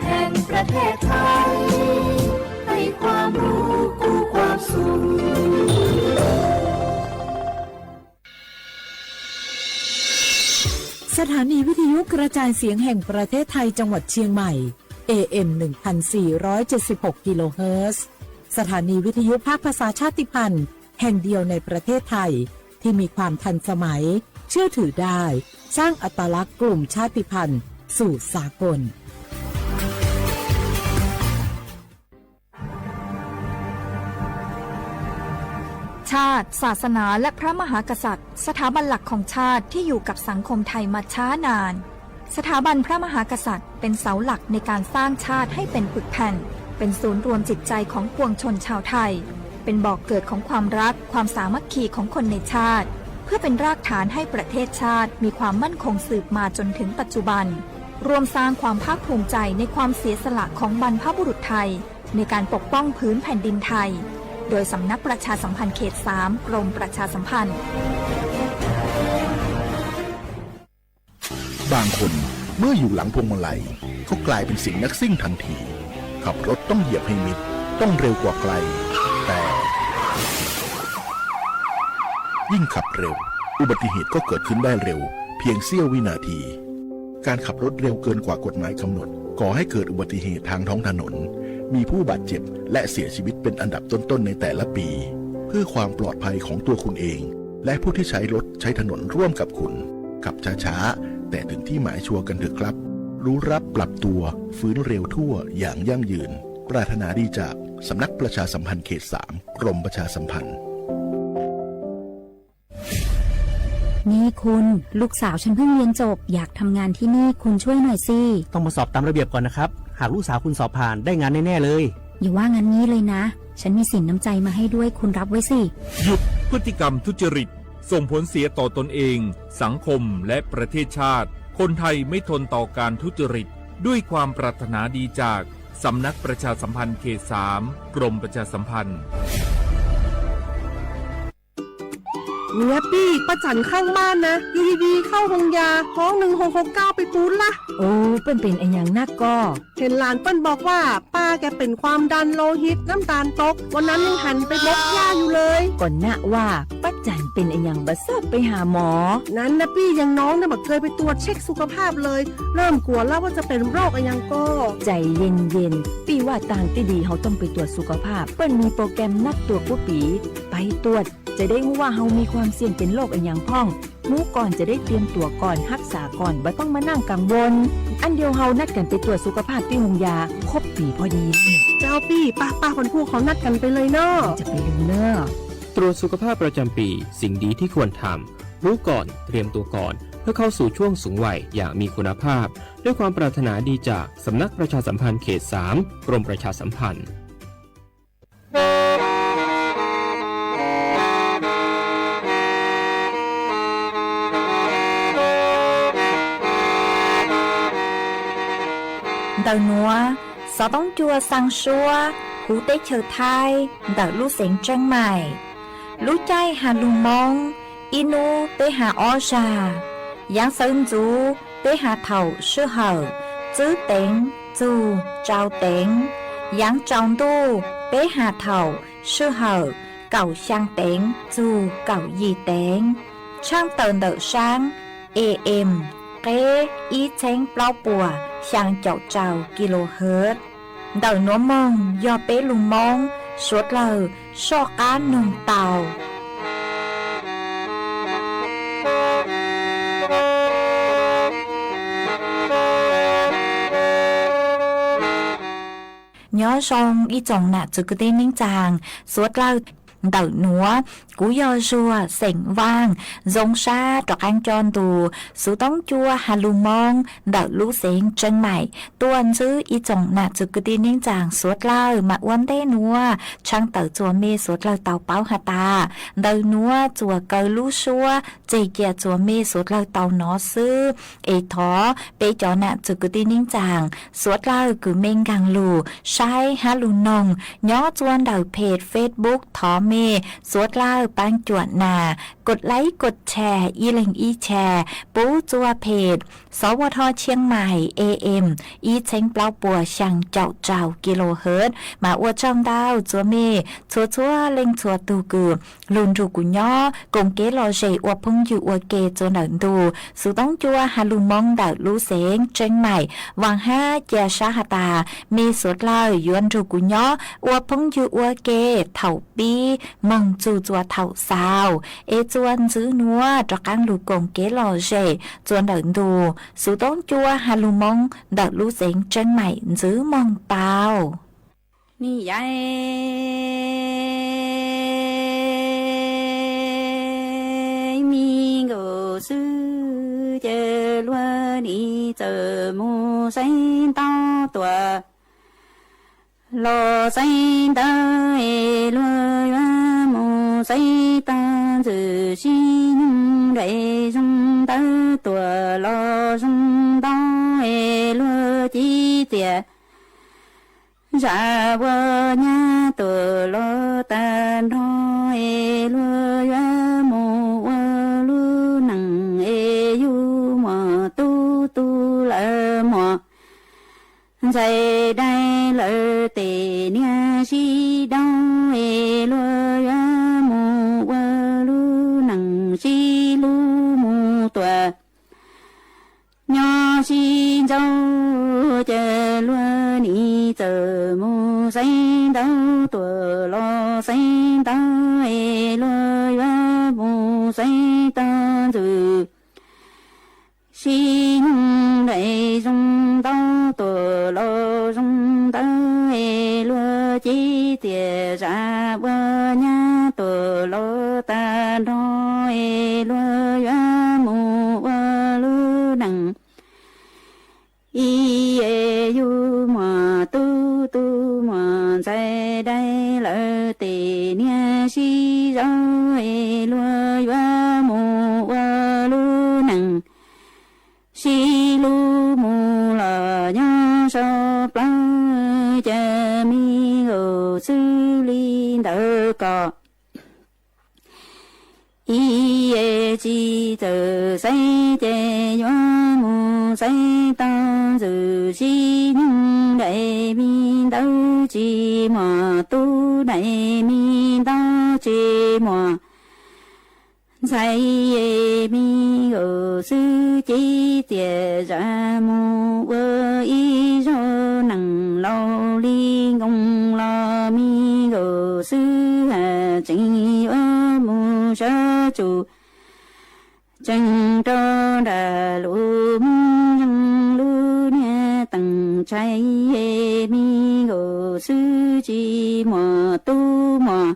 แห่งประเทศไทยให้ความรู้กู้ความสุข สถานีวิทยุกระจายเสียงแห่งประเทศไทยจังหวัดเชียงใหม่ เอ เอ็ม หนึ่งพันสี่ร้อยเจ็ดสิบหก กิโลเฮิรตซ์ สถานีวิทยุภาคภาษาชาติพันธุ์แห่งเดียวในประเทศไทยที่มีความทันสมัย เชื่อถือได้ สร้างอัตลักษณ์กลุ่มชาติพันธุ์สู่สากล ชาติ ศาสนา และพระมหากษัตริย์ สถาบันหลักของชาติที่อยู่กับสังคมไทยมาช้านาน สถาบันพระมหากษัตริย์เป็นเสาหลักในการสร้างชาติให้เป็นปึกแผ่น เป็นศูนย์รวมจิตใจของปวงชนชาวไทย เป็นบ่อกเกิดของความรัก ความสามัคคีของคนในชาติ เพื่อเป็นรากฐานให้ประเทศชาติมีความมั่นคงสืบมาจนถึงปัจจุบัน ร่วมสร้างความภาคภูมิใจในความเสียสละของบรรพบุรุษไทย ในการปกป้องผืนแผ่นดินไทย โดยสำนักประชาสัมพันธ์เขตสาม กรมประชาสัมพันธ์ บางคนเมื่ออยู่หลังพวงมาลัยก็กลายเป็นเสียงนักซิ่งทันที ขับรถต้องเหยียบให้มิด ต้องเร็วกว่าไกล แต่ ยิ่งขับเร็ว อุบัติเหตุก็เกิดขึ้นได้เร็ว เพียงเสี้ยววินาที การขับรถเร็วเกินกว่ากฎหมายกำหนด ก่อให้เกิดอุบัติเหตุทางท้องถนน มีผู้บาดเจ็บ และเสียชีวิตเป็นอันดับต้นๆในแต่ละปี เพื่อความปลอดภัยของตัวคุณเอง และผู้ที่ใช้รถใช้ถนนร่วมกับคุณ ขับช้าๆ แต่ถึงที่หมายชัวร์กันเถอะครับ รู้รับปรับตัว ฟื้นเร็วทั่วอย่างยั่งยืน ปรารถนาดีจากสำนักประชาสัมพันธ์เขตสาม กรมประชาสัมพันธ์ นี่คุณ ลูกสาวฉันเพิ่งเรียนจบ อยากทำงานที่นี่ คุณช่วยหน่อยสิ ต้องมาสอบตามระเบียบก่อนนะครับ หากลูกสาวคุณสอบผ่าน ได้งานแน่ๆเลย อย่าว่างั้นงี้เลยนะ ฉันมีสินน้ำใจมาให้ด้วย คุณรับไว้สิ หยุดพฤติกรรมทุจริต ส่งผลเสียต่อตนเอง สังคม และประเทศชาติ คนไทยไม่ทนต่อการทุจริต ด้วยความปรารถนาดีจาก สำนักประชาสัมพันธ์เขตสาม กรมประชาสัมพันธ์ เนี่ยปี้ ป้าจั๋นข้างบ้านนะ อยู่ดีๆ เข้าโฮงยา ฮ้อง หนึ่งหกหกเก้า ไปปู๊ดละ โอ้ เปิ้นเป๋นอะหยังนักก่อ เห็นหลานเปิ้นบอกว่า ป้าแกเป็นความดันโลหิต น้ำตาลตก วันนั้นยังหันไปบกหญ้าอยู่เลย ก่อนนะว่า ป้าจั๋นเป๋นอะหยังบ่ทราบไปหาหมอ นั้นนะปี้ อย่างน้องเนี่ยบ่เคยไปตรวจเช็คสุขภาพเลย เริ่มกลัวแล้วว่าจะเป็นโรคอะหยังก่อ ใจเย็นๆ ปี้ว่าตางตี้ดีเฮาต้องไปตรวจสุขภาพ เปิ้นมีโปรแกรมนัดตรวจกู้ปี ไปตรวจ จะได้ฮู้ว่าเฮามีความเสี่ยงเป็นโรคอะหยังพ่อง ฮู้ก่อนจะได้เตรียมตั๋วก่อน ฮักษาก่อน บ่ต้องมานั่งกังวล อันเดียวเฮานัดกั๋นไปตรวจสุขภาพตี้โฮงยา ครบปี๋พอดี เจ้าปี้ ป้าๆ คนผู้เขานัดกั๋นไปเลยเนาะ จะไปลืมเน่อ ตรวจสุขภาพประจำปี สิ่งดีที่ควรทำ รู้ก่อน เตรียมตัวก่อน เพื่อเข้าสู่ช่วงสูงวัยอย่างมีคุณภาพ ด้วยความปรารถนาดีจากสำนักประชาสัมพันธ์เขตสาม กรมประชาสัมพันธ์ Ntawm nuav, xov tooj cua xaa suab huv teb chaws Thaib ntawm lub xeev Tseeb Maim. Lub caij has lug Moob, ib nub peb has ob zag. Yaav sawv ntxuv peb has thaum sij hawm tswb teev txug tsau teev. Yaav tsaus ntuj peb has thaum sij hawm kaum xyaa teev txug kaum yim teev. Tshaaj tawm ntawm saab A M, qeb ib txheeb plaub puas xyaa caum rau kilohertz. Ntawm nuav moog yog peb lug Moob, suav dlawg soj qaab noog tau. Nyob zoo ib tsoom nam txwv kwv tij neej tsaa, suav dlawg. Ntawm nuav kuv yog Zuag xeem Vaaj, zoo sab rov qaab coj ntu xov tooj cua has lug Moob ntawm lub xeev Tseeb Maim tuaj ntsib ib tsoom nam txwv kwv tij neej tsaa suav dlawg mas ua ntej nuav tshaaj tawm txuas mej suav dlawg tau paub has tas, ntawm nuav txuas kaw lub suab tseg cia txuas mej suav dlawg tau nov xwb. Es thov peb cov nam txwv kwv tij neej tsaa suav dlawg kws mej nkaag lug saib hab lug noog nyob txuas ntawm peg Facebook thov mej suav dlawg paab cuam nas kos laib kos tshais ib leeg ib tshais pub txua phem xov ua tho Tshiab Mais A M ib txheeb plaub puas xyaa caum rau kilohertz mas ua tsaug ntau txhua mej txhua txhua leej txhua tug kws lug nrug kuv nyob koom kev lom zem ua phooj ywg ua ke txhua ntawm ntu xus toob cua has lug Moob ntawm lub xeev Tsheeb Mais. Vaam hab ca sab has tas mej suav dlawg yuav nrug kuv nyob ua phooj ywg ua ke thaum pib moog txug txua thaum xaus es txua ntxwv nuav rov qaab lug koom kev lom zem txhua ntawm ntu xus toob cua has lug Moob ntawm lub xeev Tsheeb Mais ntxwv moog tau. Ni yaim me nkaus xwb ces luag nim txawm mus saib ntaub tuam los saib ntawv es luag yuav mus saib tag ntxwm sib nyoog nraim zoo ntawv tuam los zoo ntau es luag cib tiam zam ua nyab tuam los tag nrho es luag yuav mus ua lub neej es yug muam tub tu lawm muam ntxhais dai lawv tes niam sib dau es luag yuav mus ua lub neej sib hlub mus tuam nyob sib ntxaug ces luag nim txawm mus saib ntaub tuam los saib ntawv es luag yuav mus saib tag ntxwm sib nyoog nraim zoo ntaub tuam los zoo ntawv es luag cib tiam zam ua nyab tuam los tag nrho es luag yuav mus ua lub neej ib es yug muam tub tu muam ntxhais dai lawv tes niam sib zov es luag yuav mus ua lub neej sib hlub mus los nyob sau plaub ces me nkaus xwb li ntawd kom ib es tsis txawm saib ces yuav mus saib tag ntxwm sib nyoog nraim me ntawv tsis muaj tub nraim me ntawv tsis muaj ntxhais me nkaus xwb cib tiam zam mus ua ib zaug neej laus li nkoos los me nkaus xwb has tseem yuav mus sawv tsuj tseem rau nram lub Moob Zeeg lub niag teem tshais me nkaus xwb tsis muaj tub muaj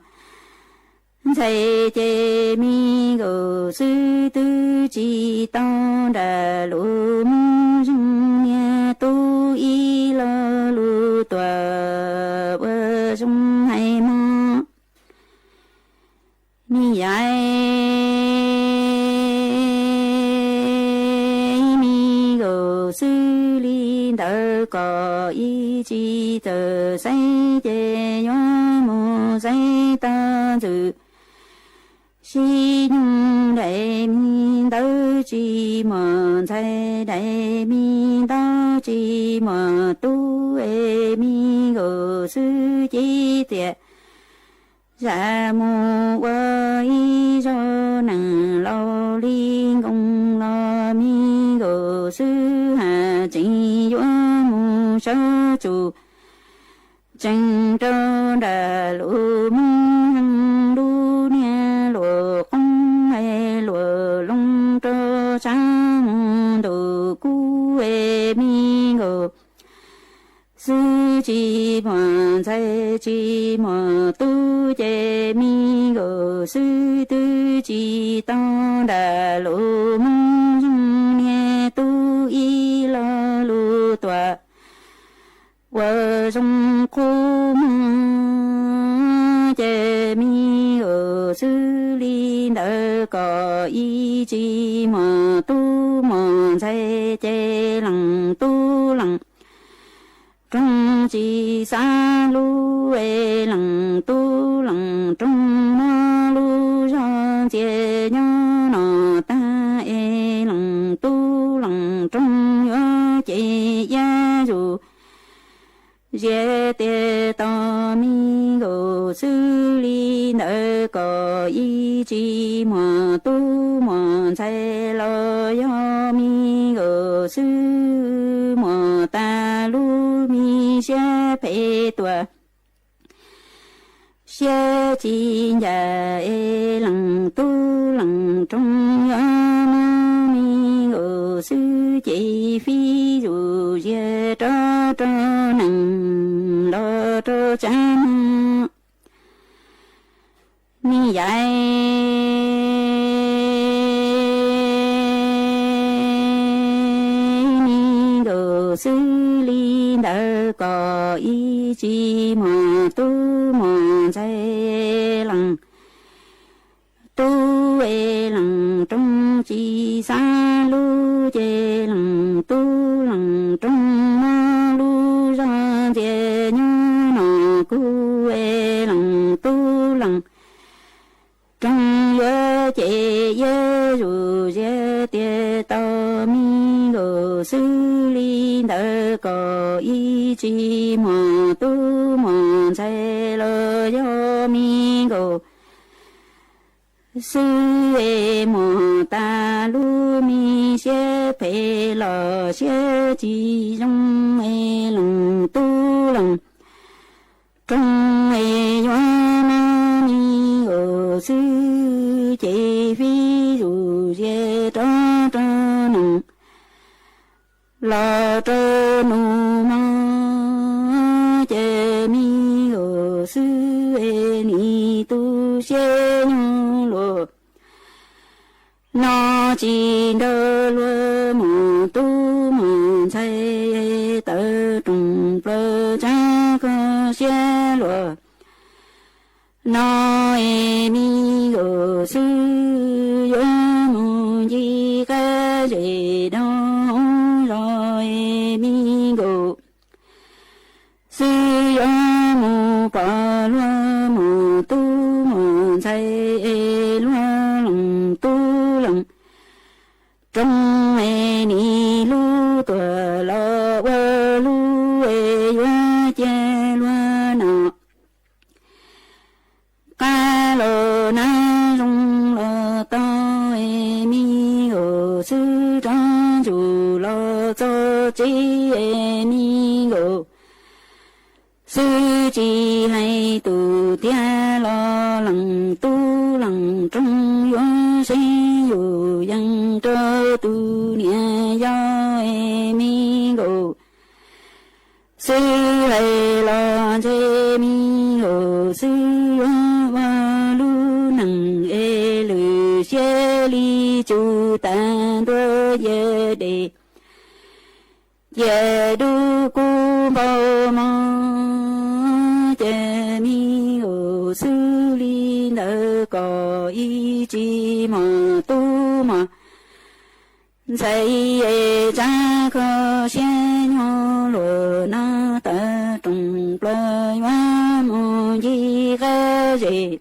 ntxhais ces me nkaus xwb twb tsis tau nram lub Moob Zeeg niag tub ib lo lus tuam ua zoo hais mog. Ni yaim me nkaus xwb li ntawd kom ib tsis txawm saib ces yuav mus saib tag ntxwm sib nyoog nraim me ntawv tsis muaj ntxhais nraim me ntawv tsis muaj tub es me nkaus xwb cib tiam zam mus ua ib zaug neej laus li nkoos los me nkaus xwb has tseem yuav mus sawv tsuj tseem rau nram lub Moob Zeeg lub niag luam qoob es luam loo rau sab mus ntuj kub es me nkaus xwb tsis muaj ntxhais tsis muaj tub ces me nkaus xwb twb tsis tau nram lub Moob Zeeg niag tub ib lo lus tuam ua zoo qub mog. Ces me nkaus xwb li ntawd kom ib tsis muaj tub muaj ntxhais ces leej tub leej roog tsis xav hlub es leej tub leej roog muab lub zog ntxias nyob ziab tias tau me nkaus xwb li ntawd kom ib tsis muaj tub muaj ntxhais los yog me nkaus xwb muaj tas lub me siab phem tuaj. Siab tsis ncaj es leej tub leej roog yuav muab me nkaus xwb ces fij zus ziag rov rau neeg los rau tsav muag. Me yais, me nkaus xwb li ntawd kom ib tsis muaj tub muaj ntxhais leej tub es leej roog tsis xav lub ces leej tub leej roog muab lub zog ntxias nyob no kuv es leej tub leej roog yuav ces yuav zus ziab tias tau me nkaus xwb li ntawd kom ib tsis muaj tub muaj ntxhais los yog me nkaus xwb es muaj tas lub me siab phem los siab tsis zoo es leej tub leej roog es yuav muab me nkaus xwb ces fij zus ziag rov rau neeg los rau nus mog. Ces me nkaus xwb es nim tu siab nyob luag no tsis nrog luag mus tub mus ntxhais tawv rooj plaws tsav kho siab luag no es me nkaus xwb yuav mus ncig qab zes dau hauv zos es me nkaus xwb yuav mus pom luag mus tub mus ntxhais es luag leej tub leej roog es nim lub tuaj los ua lub es yuav cia luag no qab los nab zoo los tau es me nkaus xwb rov ntsug los txog tsev es me nkaus xwb tsis hais tus tiag los leej tub leej roog yuav seev yus yees rau tus niam yau es me nkaus xwb hais los ntshe me nkaus xwb yuav ua lub neej es lwm siab li tsum tas ntua yam dej yam dub kub npau mog. Ces me nkaus xwb li ntawd kom ib tsis muaj tub muaj ntxhais es tsav kho siab nyob luag no tawv rooj plaws yuav mus ncig qab zes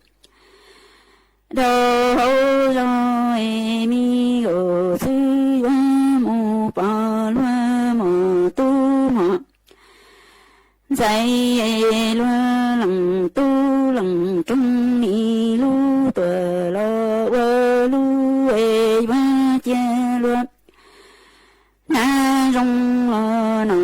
dau hauv zos es me nkaus xwb yuav mus pom luag muaj tub muaj ntxhais es luag leej tub leej roog nim lub tuaj los ua lub es yuav cia luag nab zoo los no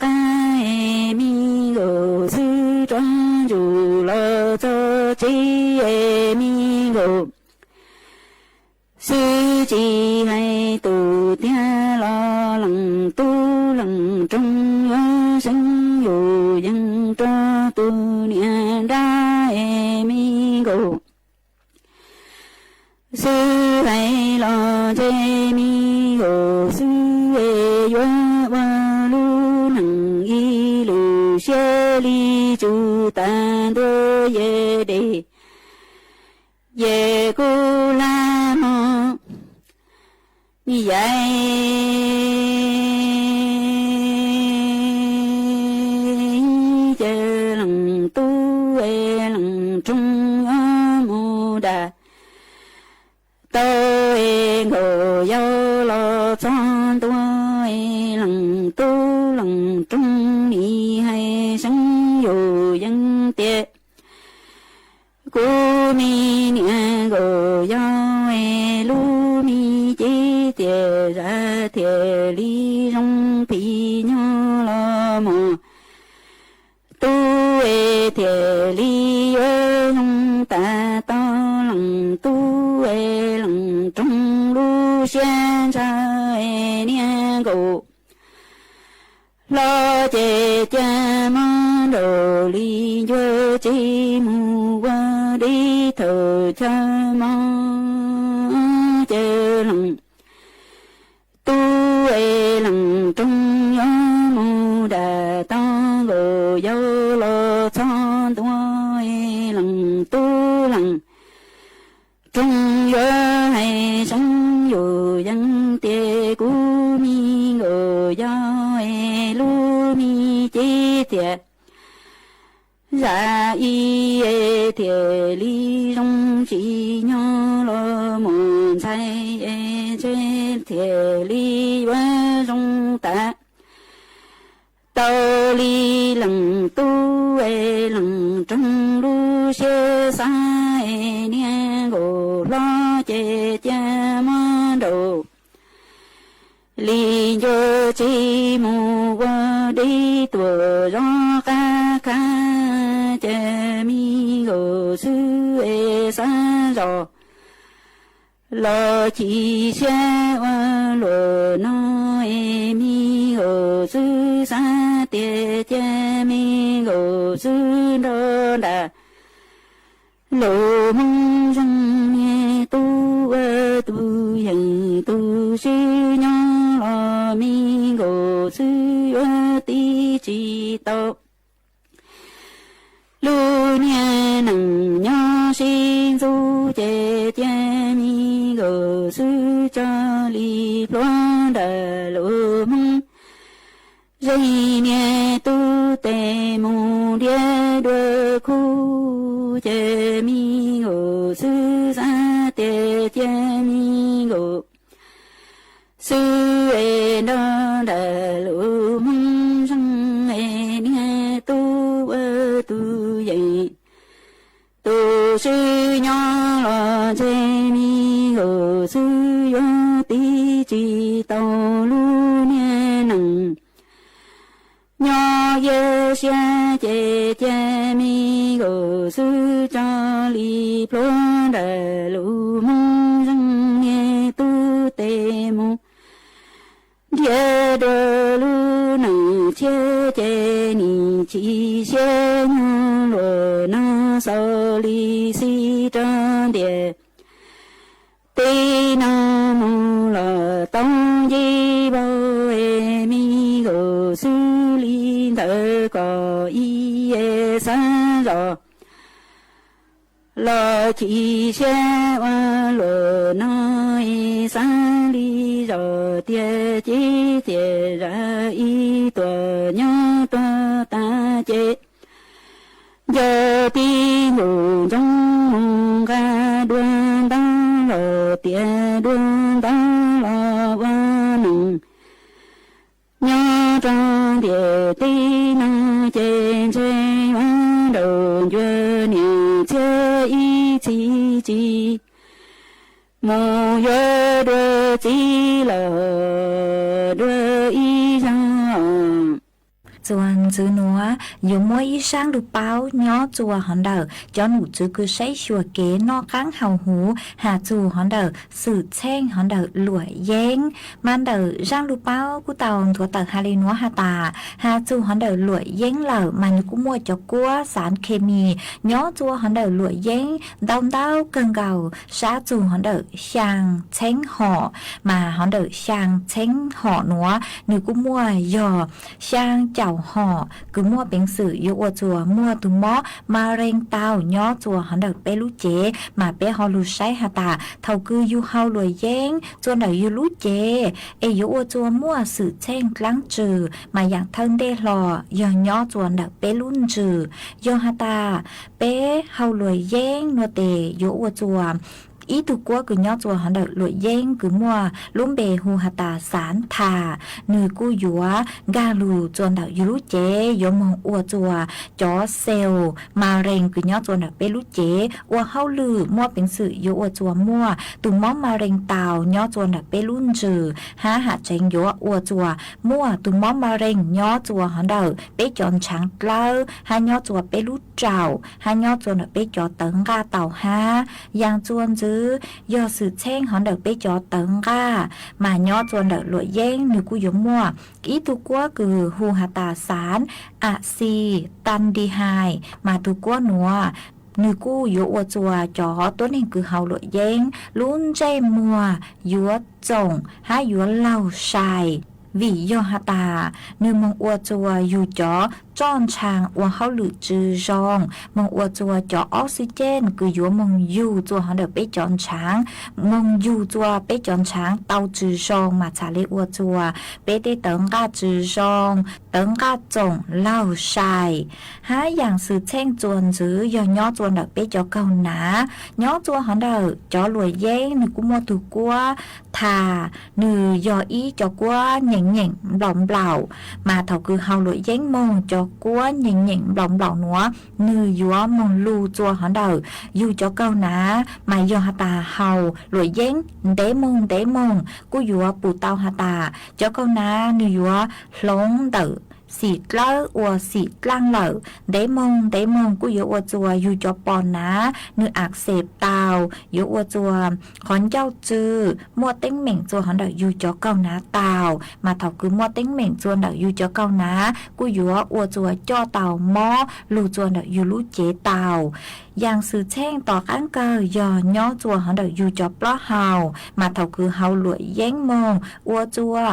qab es me nkaus xwb rov ntsug los txog tsev es me nkaus xwb tsis hais tus tiag los leej tub leej roog yuav seev yus yees rau tus niam nrab es me nkaus xwb hais los ntshe me nkaus xwb es yuav ua lub neej ib lwm siab li tsum tas ntua yam dej yam kub lab mog. Me yais, ces leej tub es leej roog yuav mus dag tau es nkaus yau los txog ntua es leej tub leej roog nim hais seeb yus yeej tias kuv me niam nkaus yog lub me cev tias zam thiaj li zoo phim nyog los mus tub es thiaj li yuav zoo tas tau leej tub es leej roog lub siab ntshaw es niag nkaus hlo ces cia mob nraum li ncua tsis mus ua deb thaum chaw mob ces leej tub es leej roog yuav mus dam tau nkaus yau los txhob ntua es leej tub leej roog yuav hais seeb yus yeej tias kuv me nkaus yau es lub me cev tias zam ib es thiaj li zoo tsim nyog los mus ntxhais es ntshe thiaj li yuav zoo tas tau li leej tub es leej roog lub siab xav es niag nkaus hlob ces cia mob nraum li ncua tsis mus ua deb tuaj zov qab khab ces me nkaus xwb es xav zos los chim siab ua luaj no es me nkaus xwb xav tias cia me nkaus xwb nrog nram lus Hmoob zoo niag tub ua tus yeem tus swb nyob los me nkaus xwb yuav tib tsis tau lub niag neej nyob sib ntxub ces cia me nkaus xwb tso li plhuav nram lus Hmoob zeej niag tub tes mus ntiab dua khub ces me nkaus xwb xav tias cia me nkaus xwb es nrog nram lus Hmoob zeej es niag tub ua tus yeem tus swb nyob los ntshe me nkaus xwb yuav tib tsis tau lub niag neej nyob iab siab ces cia me nkaus xwb tso li plhuav nram lus Hmoob zeej niag tub tes mus ntiab dua lub neej tshiab ces nim chim siab nyuag luaj no xaus li xij rau ntiaj teb no mus los tau nce vau es me nkaus xwb li ntawd kom ib es xav zos los chim siab ua luaj no es xav li zos tiag ces thiaj zam ib tuaj nyob tuaj tas ces nco tib ntus ntsoov mus nqa dua ntaub los tias dua ntaub los ua neej nyob rau ntiaj teb no ces ntshe yuav nraum ncua niam txiag ib txhis tsis mus yuav dua txiv los dua ib zaug. Txuas ntxiv nuav yuav muab ib zaaj lug paub nyob txug hov ntawm cov nom tswv kws saib xyuas kev noj qaab haus huv has txug hov ntawm xwm txheej hov ntawm luam yeeb. Mas ntawm zaaj lug paub kuj tau nthuav tawm has le nuav has tas, has txug hov ntawm luam yeeb lawm mas nwg kuj muaj cov kuab xaav khes mis nyob txug hov ntawm luam yeeb ntau ntau kawg nkaus, sab txug hov ntawm xyaa txheeb hom. Mas hov ntawm xyaa txheeb hom nuav nwg kuj muaj yog xyaa caum hom kws muaj peev xwm yuav ua txuas muaj tug mob ma reeg tau nyob txug hov ntawm peb lub cev. Mas peb ho lug saib has tas thaum kws yug hau luam yeeb txug ntawm yug lub cev es yuav ua txuas muaj xwm txheej dlaab tsi, mas yaam thawj ntej hlo yog nyob txug ntawm peb lub ntsws. Yog has tas peb hau luam yeeb nuav tes yuav ua txuas ib tug kuab kws nyob txua hov ntawm Luam Yeeb kws muaj lub npe hu has tas Xav Thas, nws kuj yuav nkag lug txua ntawm yug lub cev yuav moog ua txua cov xeus ma rees kws nyob txua ntawm peb lub cev ua hauj lwm muaj peev xwm yuav ua txua muaj tug mob ma rees taus nyob txua ntawm peb lub ntsws hab ham tseev yuav ua txua muaj tug mob ma rees nyob txua hov ntawm peb cov ntshaav dlawb hab nyob txua peb lub raum hab nyob txua ntawm peb cov tawv nqaj taus hab. Yaas txua ntxiv yog xwm txheej hov ntawm peb cov tawv nqaj mas nyob txua ntawm Luam Yeeb nws kuj yuav muaj ib tug kuab kws hu has tas Xav As Xis Tas Dis Hais mas tug kuab nuav nws kuj yuav ua txua cov tuab neeg kws haus Luam Yeeb lub ntsej muag yuav txoom hab yuav laug sai. Vim yog has tas nws moog ua txua yug cov roj ntshaav ua hauj lwm tsi zoo, moog ua txua cov oxygen kws yuav moog yug txua hov ntawm peb cov ntshaav, moog yug txua peb cov ntshaav tau tsi zoo mas txhad le ua txua peb tej tawv nqaj tsi zoo, tawv nqaj txoom laug sai. Hab yaas xwm txheej txua ntxiv yog nyob txua ntawm peb cov kaug nav, nyob txua hov ntawm cov Luam Yeeb nws kuj muaj tug kuab Thas, nws yog ib cov kuab nyeem nyeem nplaum nplaum, mas thaum kws haus Luam Yeeb moog cov kuab nyeem nyeem nplaum nplaum nuav nws yuav moog lug txua hov ntawm yug cov kaug nav, mas yog has tas haus Luam Yeeb ntev moog ntev moog kuj yuav pum tau has tas cov kaug nav nws yuav hloov ntawm xim dlawb ua xim dlaaj lawm. Ntev moog ntev moog kuj yuav ua txua yug cov pos nav nws am xes tau, yuav ua txua qhov ncauj tsw, muaj teeb meem txua hov ntawm yug cov kaug nav tau, mas thaum kws muaj teeb meem txua ntawm yug cov kaug nav kuj yuav ua txua coj tau mob lug txua ntawm yug lub cev tau. Yaas xwm txheej tom qaab kawg yog nyob txua hov ntawm yug cov plaub hau, mas thaum kws haus Luam Yeeb moog ua txua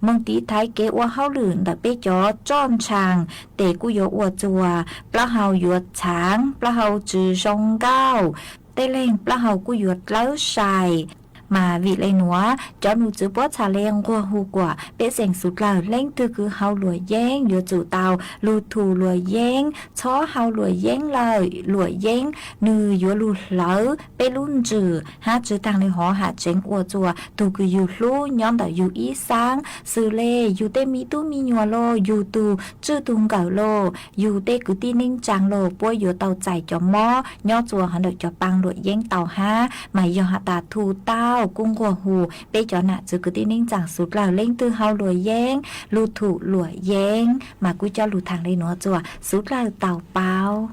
moog tiv thaiv kev ua hauj lwm ntawm peb cov roj ntshaav tes kuj yuav ua txua plaub hau yuav txhaav, plaub hau tsi zoo nkauj, tej leeg plaub hau kuj yuav dlawb sai. Mas vim le nuav cov num txwv puab txhad le nquag hu kuas pej xeem xov dlawg leej twg kws haus Luam Yeeb yuav tsum tau lug thum Luam Yeeb, txhob haus Luam Yeeb lawm. Luam Yeeb nws yuav lug hlawv peb lub ntsws hab tsi taag le hov ham tseev ua txua tug kws yug hlub nyob ntawm yug ib xaab, xws le yug tej me tub me nyuam los, yug tug tswj tug nkawm los, yug tej kwv tij neej tsaa los, puab yuav tau txais cov mob nyob txua hov ntawm cov paa Luam Yeeb tau hab. Mas yog has tas thum tau kuj nquag hu peb cov nam txwv kwv tij neej tsaa xov dlawg leej twg haus Luam Yeeb lug thum Luam Yeeb, mas kuj coj lug thaam le nuav txua xov dlawg tau paub.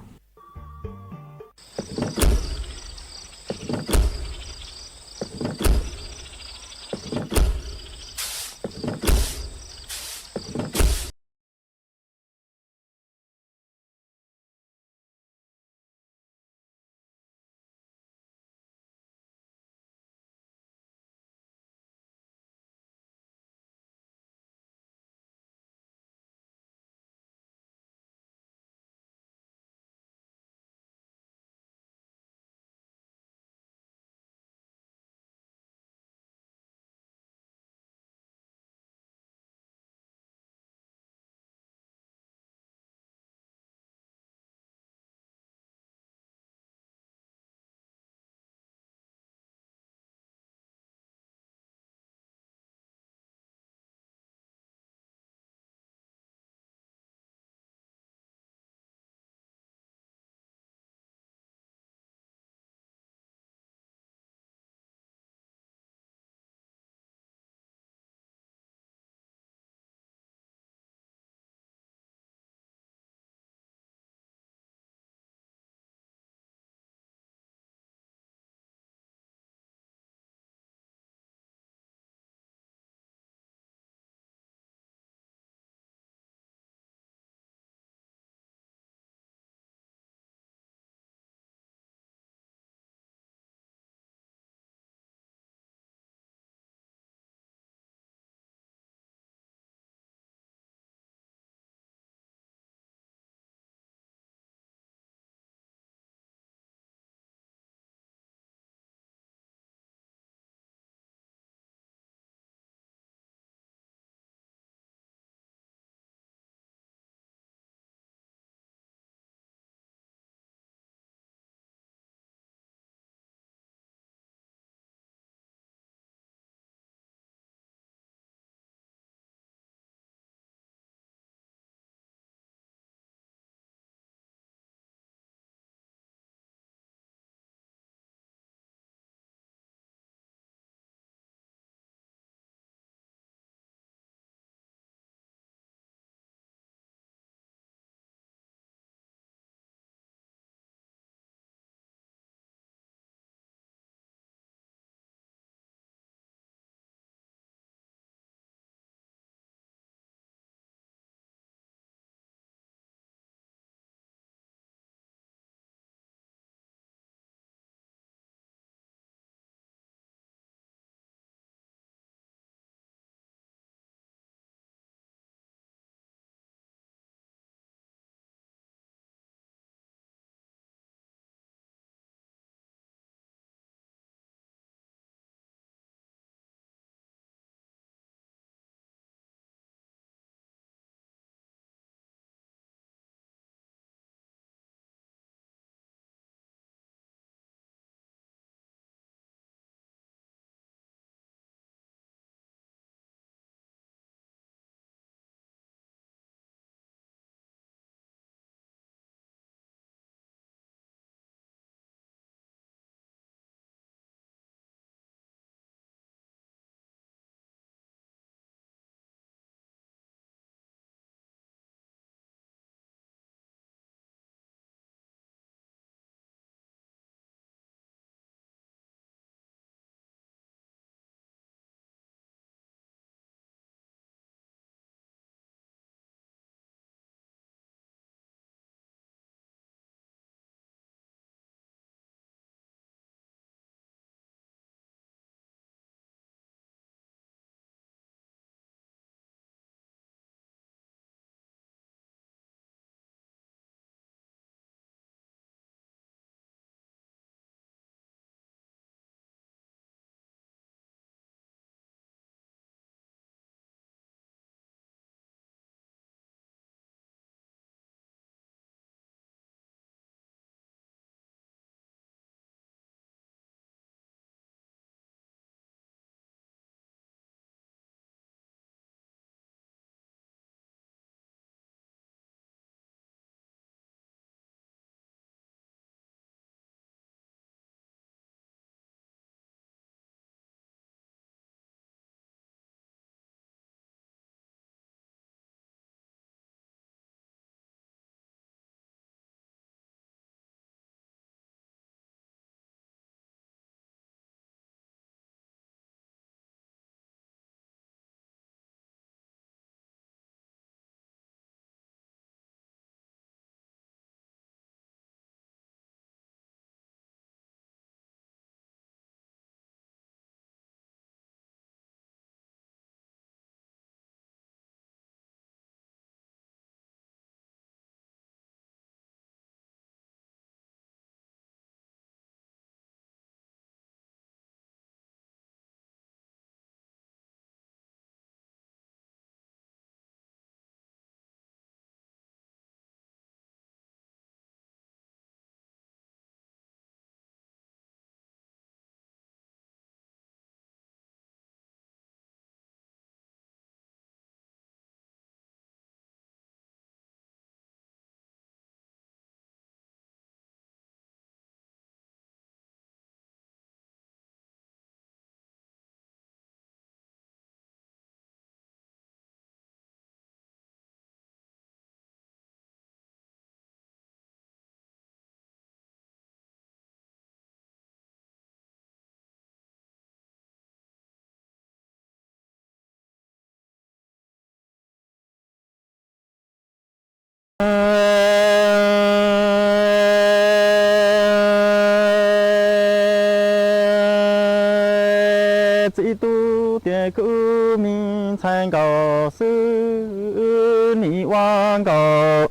Txiv tub tias kuv me ntxhais nkaus xwb, nim ua nkaus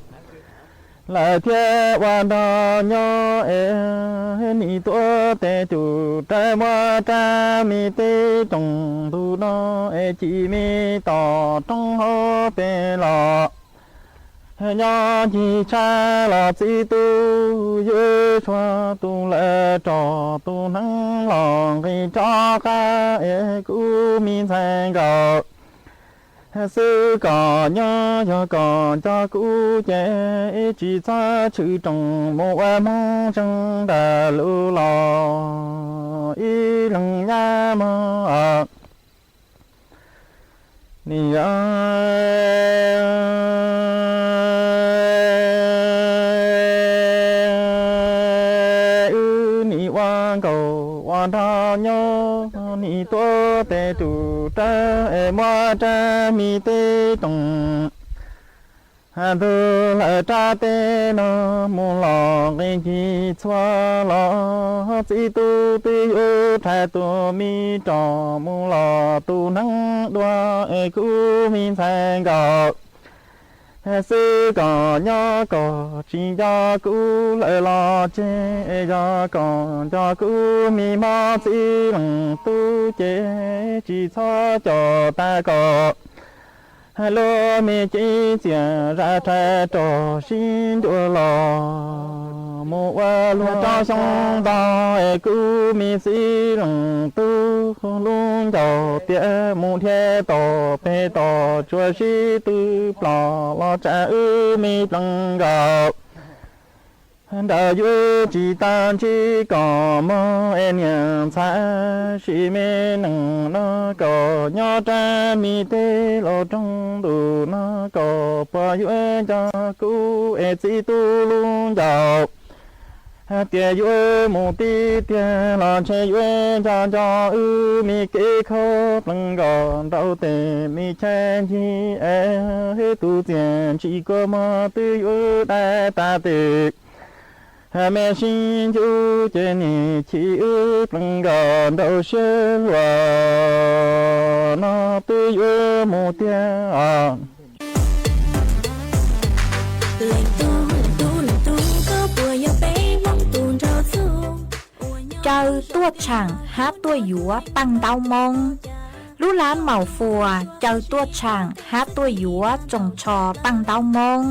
lawm thiab ua nrog nyob es nim tuav tes tus rawv muab rab me teb roos ntu no es ci me tos roob hauv pes los nyob ncig tshaj los txiv tub yuav tshuav tus lawm rov tus hneev los nqis rov qab es kuv me ntxhais nkaus xwb kom nyob, yog kom nco kuv ces tsis txhob tshwm roos mus ua hmoob zeeg ntawm lub los ib leeg nyab mog. Nim yog wb nim ua nkaus ua nrog nyob, nim tuav tes tus rawv es muab rab me teb roos ntug lawm rab teb no mus los nqis ncig txhua los, txiv tub twb yuav rhais tus me rov mus los tus hneev dua es kuv me ntxhais nkaus xwb kom nyob, kom tsis nco kuv lawm los tseg, yog kom nco kuv me mob txiv leej tub ces tsis txhob coj tag kom lub me cev txias zam rhais rau sib ncuav los mus ua luag rau xyoo ntau es kuv me txiv leej tub lub ncauj tias mus dhia tom pem tom tsuas sib tw plos los tsam wb me pleev nkaus nraud yuav tsis tag ntsib kom mog es niam ntxhais, sim me neej no kom nyob rab me teb los roog ntu no kom puas yuav nco kuv es txiv tub lub ncauj hais tias yuav mus tib tiag los ntshe yuav nco nco wb me kev khaub pleev nkaus nraud tes me chaw ncig es tus txias ntsis kua muag twb yuav dai tas tes me sib ncuj ces nim chim wb pleev nkaus nraud siab luag no twb yuav mus tiag os. Caw tuaj tshaam hab tuaj yuav paaj ntaub Moob. Lub laab Maum Fuas caw tuaj tshaam hab tuaj yuav tsoos tsho paaj ntaub Moob.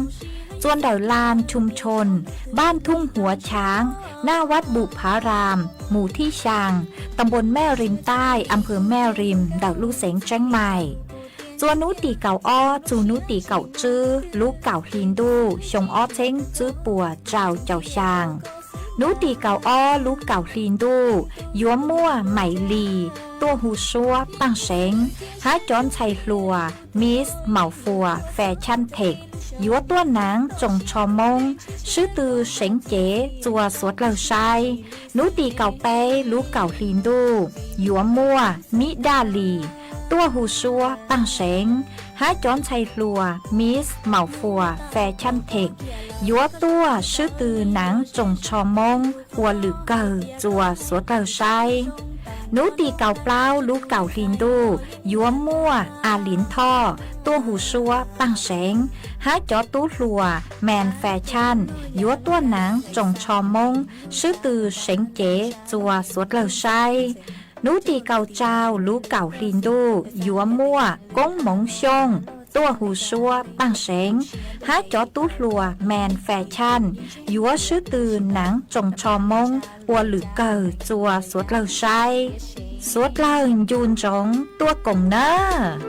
Txua ntawm lanh Chum Chon, npaaj Thoob Huav Chaav, naj Vaj Npum Phav Raam, Mus Thib Xyaa, ta npuas Mej Rim Taij, a phawv Mej Rim ntawm lub xeev Tseeb Maim. Txua nub tim kaum ob txug nub tim kaum tswb lub kaum hli ntuj xyoo ob txheeb tswb puas rau caum xyaa. Nub tim kaum ob lub kaum hli ntuj yuav muaj Maim Lis tuaj hu suab Paaj Seev hab cov ntxhais hluas Miss Maum Fuas Fashion Tech yuav tuaj naav tsoos tsho Moob swb tw seev cev txua suav dlawg saib. Nub tim kaum peb lub kaum hli ntuj yuav muaj Mib Daj Lis tuaj hu suab Paaj Seev hab cov ntxhais hluas Miss Maum Fuas Fashion Tech yuav tuaj swb tw naav tsoos tsho Moob ua lwm kawg txua suav dlawg saib. Nub tim kaum plaub lub kaum hli ntuj yuav muaj A Lis Thoj tuaj hu suab Paaj Seev hab cov tub hluas Maum Fashion yuav tuaj naav tsoos tsho Moob swb tw seev cev txua suav dlawg saib. Nub tim kaum rau lub kaum hli ntuj yuav muaj Koob Moov Xyooj tuaj hu suab Paaj Seev hab cov tub hluas Maum Fashion yuav swb tw naav tsoos tsho Moob ua lwm kawg txua suav dlawg saib. Suav dlawg ncu ntsoov tuaj koom nawb.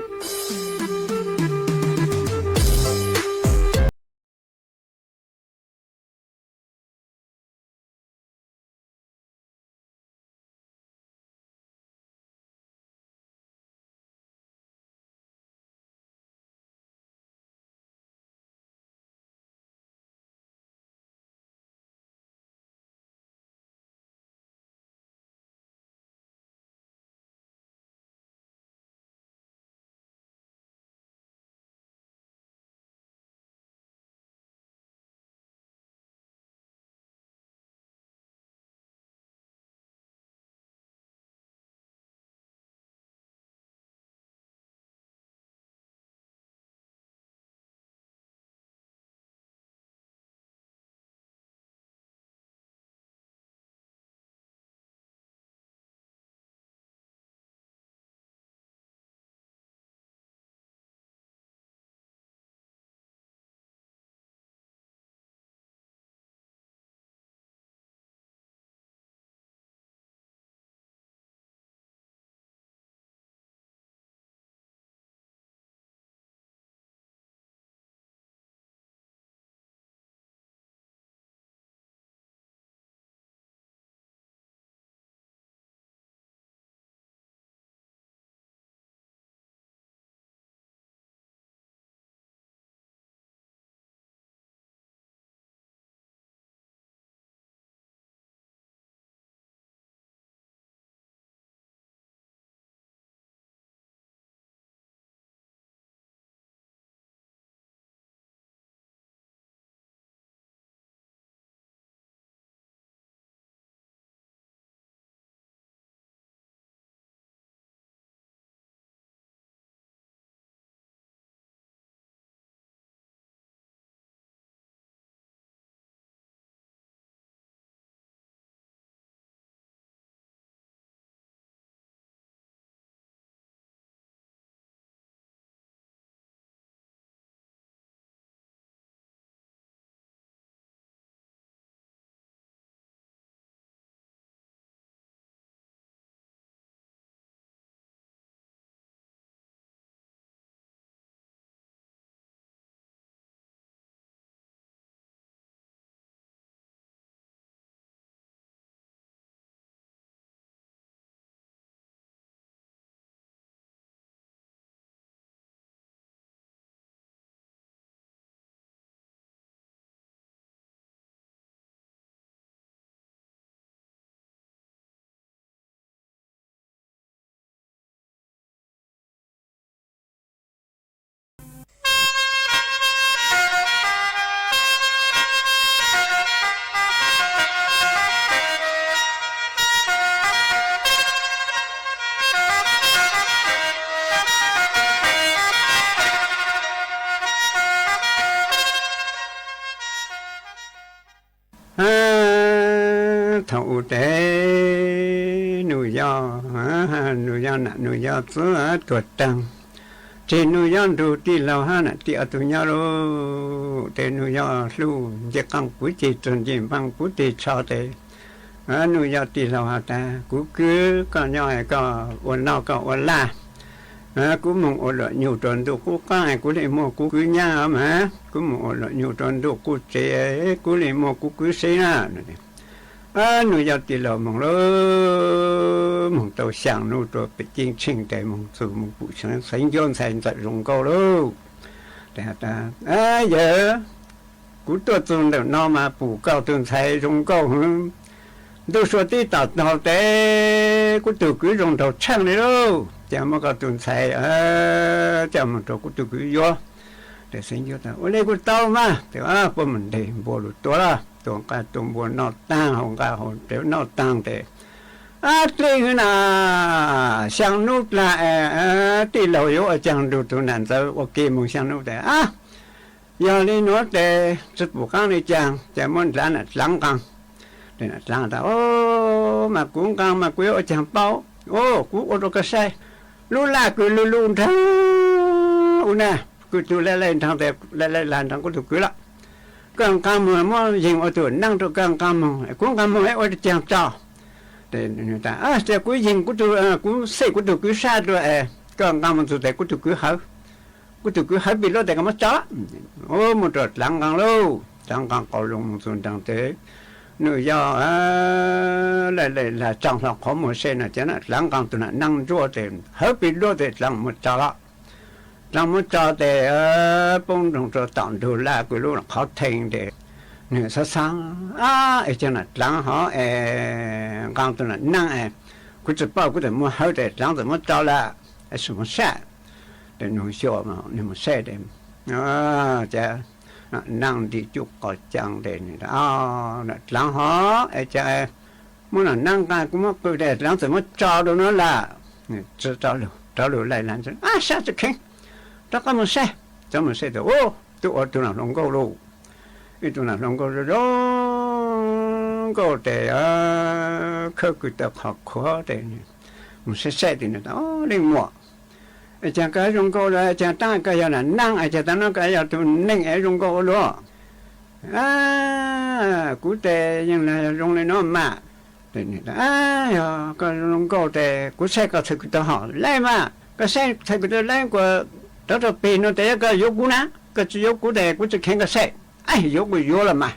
Thaum ub tes Nuj Yob, Nuj Yob nam Nuj Yob txwv tuag taag, tseg Nuj Yob nrug tij laug hab nam tij ob tug nyob lauj. Tes Nuj Yob hlub ncej qaab puv ceg txug ncej npaab puv teg tsho tes Nuj Yob tij laug has tas, kuv kwv, koj nyob koj ua noj koj ua laj, kuv moog ua luam nyug rua ntuj qub qaab kuv le muaj kuv kwv nyab mas, kuv moog ua luam nyug rua ntuj qub tsev kuv le muaj kuv kwv seb na. Nuj Yob tij laug moog lauj, moog tau xyaa nub rua pem ceeb tsheej tes moog txug moog pum Xeev Ncuab ntxhais ntxawm zoo nkauj lauj. Yawg, kuv tuaj txug ntawm no mas pum koj tug ntxhais zoo nkauj hwv, ntuj sua tib tom taug tes kuv tug kwv zoo nraug tsheej le lauj, ca muab koj tug ntxhais coj moog rua kuv tug kwv yuav. Tes Xeev Ncuab tas, ua le kuj tau mas. Tes puab moog ntes npua lug tua lawm, tua nqaj tua npua noj taag, haus nqaj haus rawv noj taag tes, ab, dleb hwv na, xyaa nub dlaag, tij laug yuav ua caag nrug tug nam ntxawm ua ke moog xyaa nub tes, ab, yog le nuav tes tsi pum qaab le caag, ca muab dlaav nam dlaav nqaa. Nam dlaav tas, o, mas kuv nqaa mas kuv yuav ua caag paub, o, kuv ua rua koj saib, lub laj kws lug lug nraag u na, kws tug laij laij nraag tes laij laij lag nraag kuv tug kwv lawm. Koj nqaa moog muab yeeg ua tug neeb rua koj nqaa moog, kuv nqaa moog ua caag tso. Tes kuv yeeg, kuv xej kuv tug kwv sab dlua es koj nqaa moog txug tes kuv tug kwv hawv, kuv tug kwv hawv pem luab tes koj muab tso. Muab rua dlaav nqaa lauj, dlaav nqaa qau loo moog txug nraag tes Nuj Yob laij laij lag tsaa hlo qhov muag seb na, ca nam dlaav nqaa tug nam neeb ntsuab tes hawv pem luab tes dlaav muab tso lawm. Dlaav muab tso tes poob nroo rua tom ntug laj kws lub qhov theej tes nwg xaav xaav, ab, es ca nam dlaav hov es nqaa tug nam neeb es kuv tsi paub, kuv txawm muab hawv tes dlaav txawm muab tso lawm, es moog saib. Tes nwg xyuas nwg moog saib tes ca nam neeb nti cuj qos caa tes, nam dlaav hov es ca muab nam neeb nqaa kuv muab qw tes dlaav txawm muab tso rua nuav lawm. Tsi rov lug, rov lug laij lag, ab, sab tsi kheev, rov qab moog saib. Rov moog saib tes, u, tub ua tug nam hluas nkauj lauj. Ib tug nam hluas nkauj zoo zoo nkauj tes khawb kws tau qhov khuav tes moog saib saib tes nwg tas, o, leej muam, es caag koj zoo nkauj, caag tab koj yog nam neeb, es caag tab no koj yog tug neeg es zoo nkauj ua luaj? Kuv tes yeej lag zoo le nuav mas. Yog koj zoo nkauj tes kuv saib koj txhais kws tau hom laib mas, koj saib txhais kws tau laib kuas rov rua peg nuav tes yog koj yuav kuv na, koj tsi yuav kuv tes kuv tsi kheev koj saib. Yuav kuj yuav los mas.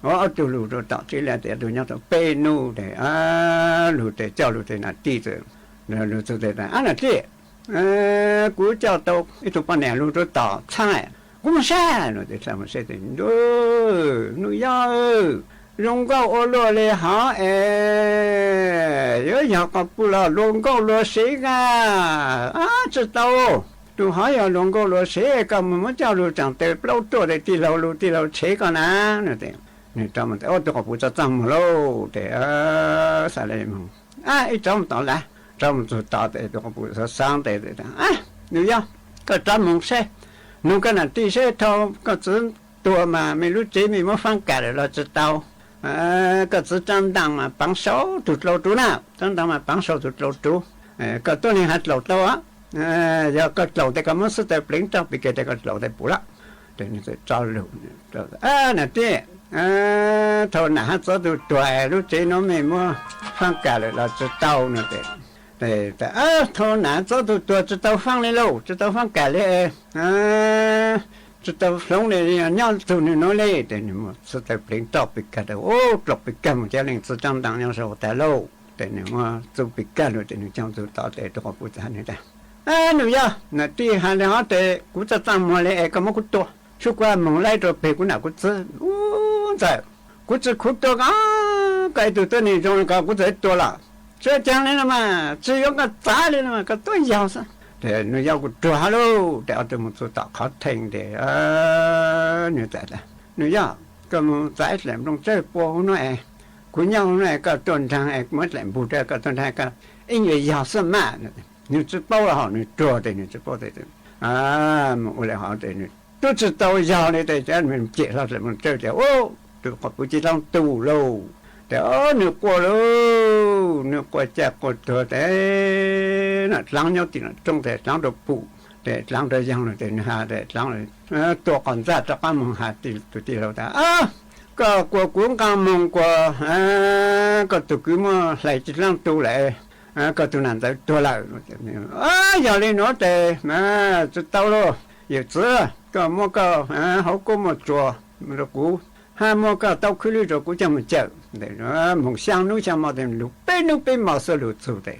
Ob tug lug rua tom tsev lawm tes ob tug nyob tau peb nub tes lug tes coj lug tes nam tij, lug txug tes, ab, nam tij, kuv coj tau ib tug poj niam lug rua tom txhaab, kuv moog saib. Lug tes moog saib tes, ntuj, Nuj Yob, zoo nkauj ua luaj le hov es yuav yog qhov puj los luas nkauj luas sev a? Tsi tau, tus hov yog luas nkauj luas sev, koj moog muab coj lug tsaam taw plaub ruaj tes tij laug lug tij laug tshev koj na. Nwg rov moog tes, o, tug quas puj txaj txaj muag lauj tes, xaav le moog, ab, ib rov moog tom lawm, rov moog txug tom tes tug quas puj xaav xaav tes, Nuj Yob, koj rov moog saib, nug koj nam tij seb thaum koj txiv tuag mas mej lub tsev mej muab faab kam lawm los tsi tau? Koj txiv rab ntaam mas paav sau tug dlau ruv na, rab ntaam mas paav sau tug dlau ruv. Koj tuab neeg has dlaus tau, yog koj dlaus tes koj muab xwb tawg pleev roj pem kag tes koj dlaus tes pum lawm. Tes nwg txawm rov lug, nam tij, thaum nam hab txov tug tuag lub tsev nuav mej muab faab kam lawm los tsi tau no? Thaum nam txov tug tuag tsi tau faab le lauj, tsi tau faab kam le, tsi tau hloov le, nyob txug nwg nuav le. Tes nwg muab xwb tawg pleev roj pem kag, dlauv pem kag moog ca leej txiv rab ntaam nyob sau tag lauj. Tes nwg muab txug pem kag lug tes nwg coj txug tom tes tug quas puj txag nwg tas, Nuj Yob, nam tij has le hov tes kuv txaj txaj muag le es koj muab kuv tua, sub kuv moog laib rua peg kuv nam kuv txiv. U, ntxawm, kuv tsi khuv tua koj, koj ib tug tuab neeg zoo le koj kuv txawm tua los tsi caag le no mas, tsi yuav koj txav le no mas, koj tuab yog xwb. Tes Nuj Yob kuj ruag hab lauj. Tes ob tug moog txug tom qhov theej tes, nwg tas, Nuj Yob, koj moog txav ib dlaim nplooj tsawb pua huv nuav es, kuv nyob huv nuav es koj tuaj nraag es muab dlaim npug rua koj tuaj nraag, koj ib nyuas yog xwb mas. Nwg tsi paub los hov, nwg ruag tes nwg tsi paub tes, moog ua le hov tes nwg tub tsi tau yog le tes, nwg cem hlo dlaim nplooj tsawb tes, u, tug quas puj ci dloob tu lauj. Ces ob nws quaj lauj, nws quaj caj quaj tuag tes, dlaab nyob tim no roob tes dlaab rua pum, tes dlaab rua yaag lug tes nws has tes dlaab tua qos ntxaj rov qaab moog has tus tij laug tas, Koj kuas kuv nqaa moog kuas koj tug kwv muab hlais tsi dlaab tu lawm, koj tug nam ntxawm tuag lawm. Yog le nuav tes tsi tau lauj, yawm txiv, koj muab koj hauv kuab muaj tsuas rua kuv, hab muab koj taub khwb lwb rua kuv coj moog cawm. Moog xyaa nub xyaa mo tes lug peb nub peb mo xwb lug txug tes,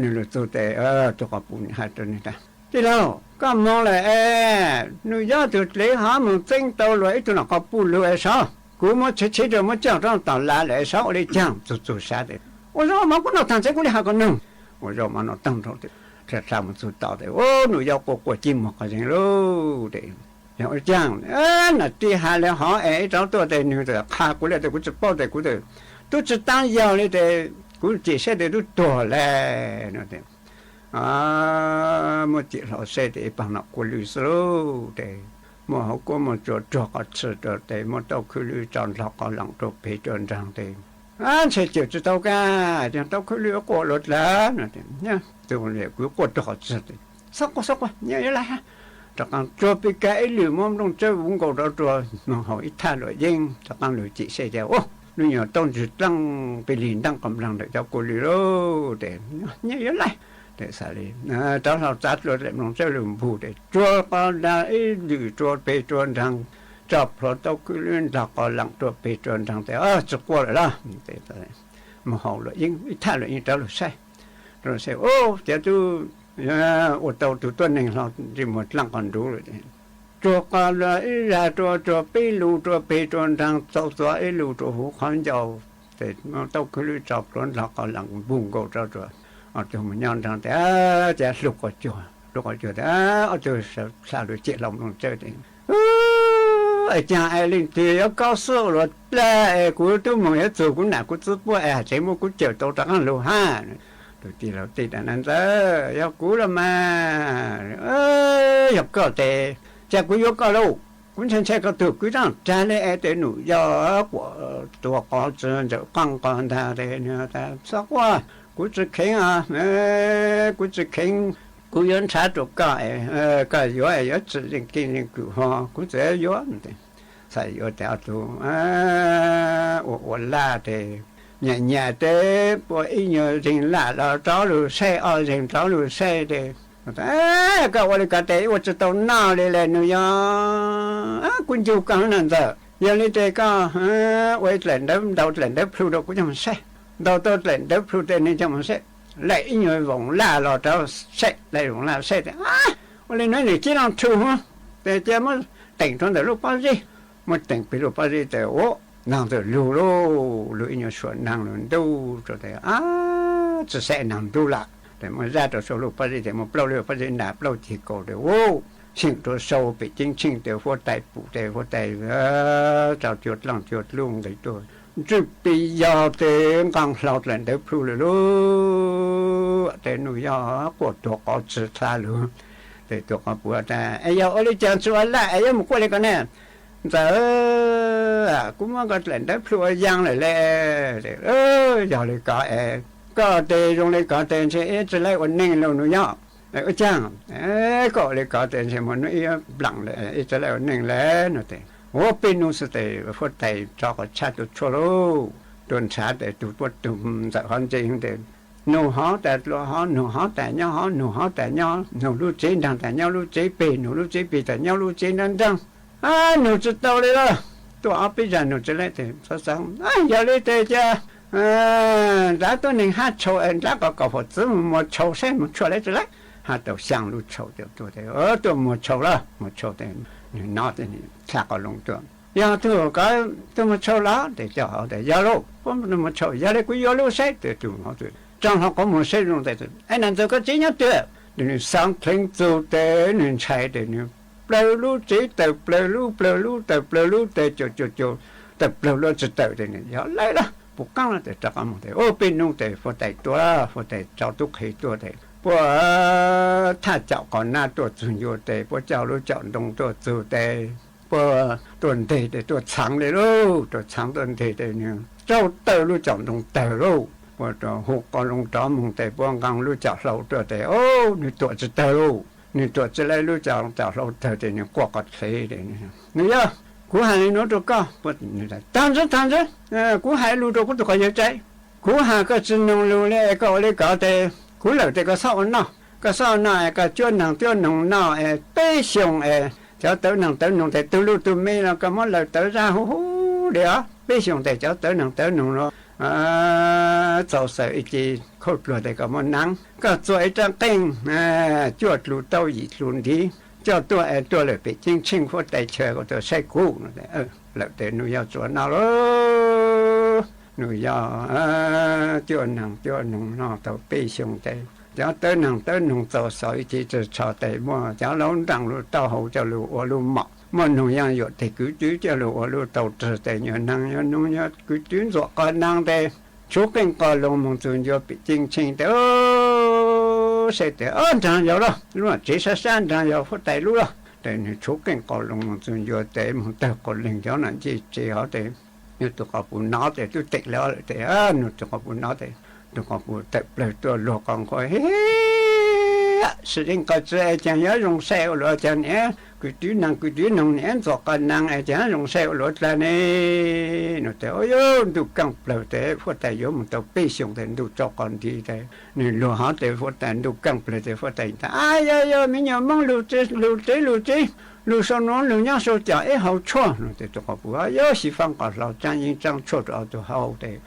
nws lug txug tes tug quas puj has rua nwg tas, Tij laug, koj moog lawm es nug yob tug dlev hov moog txeeb tau luas ib tug nam quas puj lug es sav, kuv muab tshev tshev rua muab coj rov tom lav lawm es sav ua le caag. Txug txug sav tes, Ua zaub mov kuv noj taag tes kuv le has koj noog. Ua zaub mov noj taag nrho tes, dlha dlha moog txug tom tes, Ub, nug yob quaj quaj cib muag qhov zeeg lauj tes, Yog ua caag nam tij has le hov es ib rov tuaj tes nwg qha kuv le tes kuv tsi paub tes kuv tub tsi taab yog le tes kuv cim seb tes tub tuag le no tes, muab cim hlo seb tes ib paag nom quas lwj xwb lauj tes, muab hauv kuab muaj tsuas ruag qhov txhia rua tes muab taub khwb lwb tso nrho qhov laam rua peg rua nraag tes, Ntshe cawm tsi tau kag, taub khwb lwb quaj luas dlaag no. Kuv quaj ruag qhov txhia tes, Xob quaj, xob quaj, nyob yuav laij hab. Rov qaab tsuag pes kag ib lwm muab nplooj tsawb vuv nkaus rov rua moog haus ib thaj luam yeeb rov qaab lug cim seb tes, Ub, lub nyuas taub ntswg dlaab pig lig ntaab qos nplaag ntawm cov quas lwj lauj tes, Nyob yuav laij. Tes xav le rov hlo txav dlua daim nplooj tsawb lug npug tes tsuag qos nraag ib lwm rua peg rua nraag, tso plhuav taub khwb lwb nrog qos laam rua peg rua nraag tes, Tsi quaj lawm los. Moog haus luam yeeb ib thaj luam yeeb rov lug saib, rov lug saib, Ub, cov tub ua tau tug tuab neeg hlo ntsej muag dlaab qos nruv lawm. Tsuag qos luas ib zag rua, tsuag peb lug rua peg rua nraag, txaus txuas ib lug rua huv qhov ncauj tes, taub khwb lwb tso plhuav nrog qos laam npug nkaus rov rua ob tug moog nyob nraag tes, Cas hlub quas cuag, hlub quas cuag tes, ob tug dlha lug cim hlo nplooj tsawb tes, Ub, es caag es leej twg yuav kaub xwb luas dlaag es kuv tub moog yuav txug kuv nam kuv txiv puab es has tsev muab kuv cawm tau rov qaab lug hab. Tus tij laug teb tas, Nam ntxawm, yog kuv los mas. Yog koj tes, cas kuv yuav koj lauj? Kuv ntshai ntshai koj tug kwv tag le es tes num yog quas tuag qos txwv ntsaum qaab qos ntag tes, Xob quaj, kuv tsi kheev, kuv tsi kheev. Kuv yuav nrhav rua koj, koj yuav yuav tsi yeej keej yeej kwm ho kuv txawm yuav. Txhaj yuav tes ob tug ua ua laj tes, nyam nyam tes puab ib nyuag zeeg laj los rov lug saib, ob zeeg rov lug saib tes, Koj ua le ko tes ua tsi tau noj le le nug yog, kuv ncu koj nam ntxawm, yog le tes koj ua ib dlaim ntawv, ntaus dlaim ntawv plhu rua kuv coj moog saib. Ntaus tau dlaim ntawv plhu tes nwg coj moog saib, laim ib nyuag voom laj los rov saib, laim voom laj saib tes, Ua le nuav nwg cib loo rhu hov, tes ca muab teem rua ntawm lub pob zeb. Muab teem peg lub pob zeb tes, ua, naag txawm lug lauj, lug ib nyuag suam naag lug ntub rua tes, Tsi saib naag ntub lawm. Tes muab zaj rua sau lub pob zeb tes muaj plaub lub pob zeb nrag plaub ceg kaus tes, ua, xyeem rua sau pem ceeb tsheej tes huab tais pum tes huab tais tso cua dlaaj cua dlub nqis tuaj, Ntswj Pis yog tes nqaa hlo dlaim ntawv plhu lawm lauj. Tes num yog quaj tuag qos txwv dlha lug. Tes tuag qos puv tas, Es yog ua le caag tsi ua laj es yuav mus quaj le ko ne? Ntxawm, kuv muab koj dlaim ntawv plhu ua yaa lawm le. Yog le ko es, koj tes zoo le ko tes ntshe ib tsi laib ua neej lauj num yog. Ua caag, koj ua le ko tes ntshe muaj nub ib nplaam le ib tsi laib ua neej le no tes, ua peb nub xwb tes huab tais rov qhov tshab tuaj tshuab lauj, tuaj nrhav tes tug puab tug ntxawm hov ntse tes, nug hov tas dlua hov, nug hov tas nyob hov, nug hov tas nyob, nug lub tsev nraag tas nyob lub tsev peg, nug lub tsev peg tas nyob lub tsev nraag nraag. Nug tsi tau le lauj, tuaj ob peb zag nug tsi laib tes xav xav, Yog le tes ca nrad tuab neeg hab tshau, nrad kom kom phom txwv mus muag tshau saib mus tshuaj le tsi laib. Hab tau xyaa lub tshau tes tuaj tes, Tuaj muag tshau lawm, muag tshau tes, nwg nov tes dlha qos loo tuaj, Yog tug ko tuaj muag tshau los? Tes coj hov tes, Yog lauj, puab muag tshau, yog le kuv yuav lub saib tes tug hov tso hlo qhov muag saib zoo tes, Es nam ntxawm koj tsev nyob twg? Tes nwg xaav dheev txug tes nwg ntshai tes nwg plawg lub tsev tawm plawg lub plawg lub tawm plawg lub tes caum caum caum tawm plawg lub tsi tawm tes nwg yog laib lawm puv qaab lawm tes rov qab moog tes ua peb nub tes huab tais tuaj, huab tais tso tub qhe tuaj tes puab thaj caum qos nab tuaj txug ncua tes puab coj lub caum ntoo tuaj txug tes puab tuaj nteg tes tuaj txhaav le lauj, tuaj txhaav tuaj nteg tes nwg raug tawg lub cov ntoo tawg lauj. Ua rau hu qos zoo rov mus tes puab nqaa lub cov hlau tuaj tes, o, nwg tuam tsi tawg lauj. Nwg tuam tsi le lub cov hlau tawg tes nwg quaj qos dhev. Nwg yog, kuv has le nuav rau koj, tag ntxwv tag ntxwv, kuv has lug rau kuv tug quas yawg tsev. Kuv has koj tsi noog lug le es koj ua le kod tes kuv lawm tes koj xob ua noj, koj xob ua noj es koj cuab neeg cuab noog noj es peb xyoos es cov tawv neeg tawv noog tes tug luj tug me los koj muab lawm tawv zaj huv huv le os. Peb xyoos tes cov tawv neeg tawv noog los txaus xaws ib ce khaub dluag tes koj muab naav, koj txua ib raab qeej cuaj dlus taub yim dlus ntiv coj tuaj es tuaj lawm pem ceeb tsheej huab tais chaw kom tuaj saib kuv. Lawm tes nug yog tsuav noj lauj. Nug yog cuab neeg cuab noog noj tau peb xyoos tes cov tawv neeg tawv noog txaus xaws ib ce tsawg tsho tes muaj cov laub nraaj lug taub hau coj lug ua lub mom, muaj noog yaj yuam tes kwv twv coj lug ua lub tau rwg tes nyuag neeg nyuag noog nyuag kwv twv ntxuam qos naav tes tshuv qeej qos loo moog txug ncua pem ceeb tsheej tes saib tes, o, nraag yau lauj, lub tsev sab sab nraag yau huab tais lub lauj. Tes nwg tshuv qeej qos loo moog txug ncua tes moog tawg quas leeg cov nam ncej tsev hov tes, nwg tug quas puj nov tes tub teem le lawm tes, nwg tug quas puj nov tes, tug quas puj tawm plawg tuaj luag qos nqua, Sim Zeej qos tsi es caag yuav zoo saib ua luaj, caag niam kwv twv neeg kwv twv noog niam ntxuam qos naav es caag zoo saib ua luaj dlaag ne? Nug tes, o, yuav ntuj kaaj plawg tes huab tais yuav moog tau peb xyoos tes ntuj tsaus qos nti tes nwg luag hov tes huab tais ntuj kaaj plawg tes huab tais tas, A, yog yog me nyuam Moob lug tsev lug tsev lug sau nuav lug nyob sau cov ib hau tshuaj. Nug tes tug quas puj, Yuav xyiv faab qos hlau tsaab yeeb tsaab tshuaj rau ob tug hau tes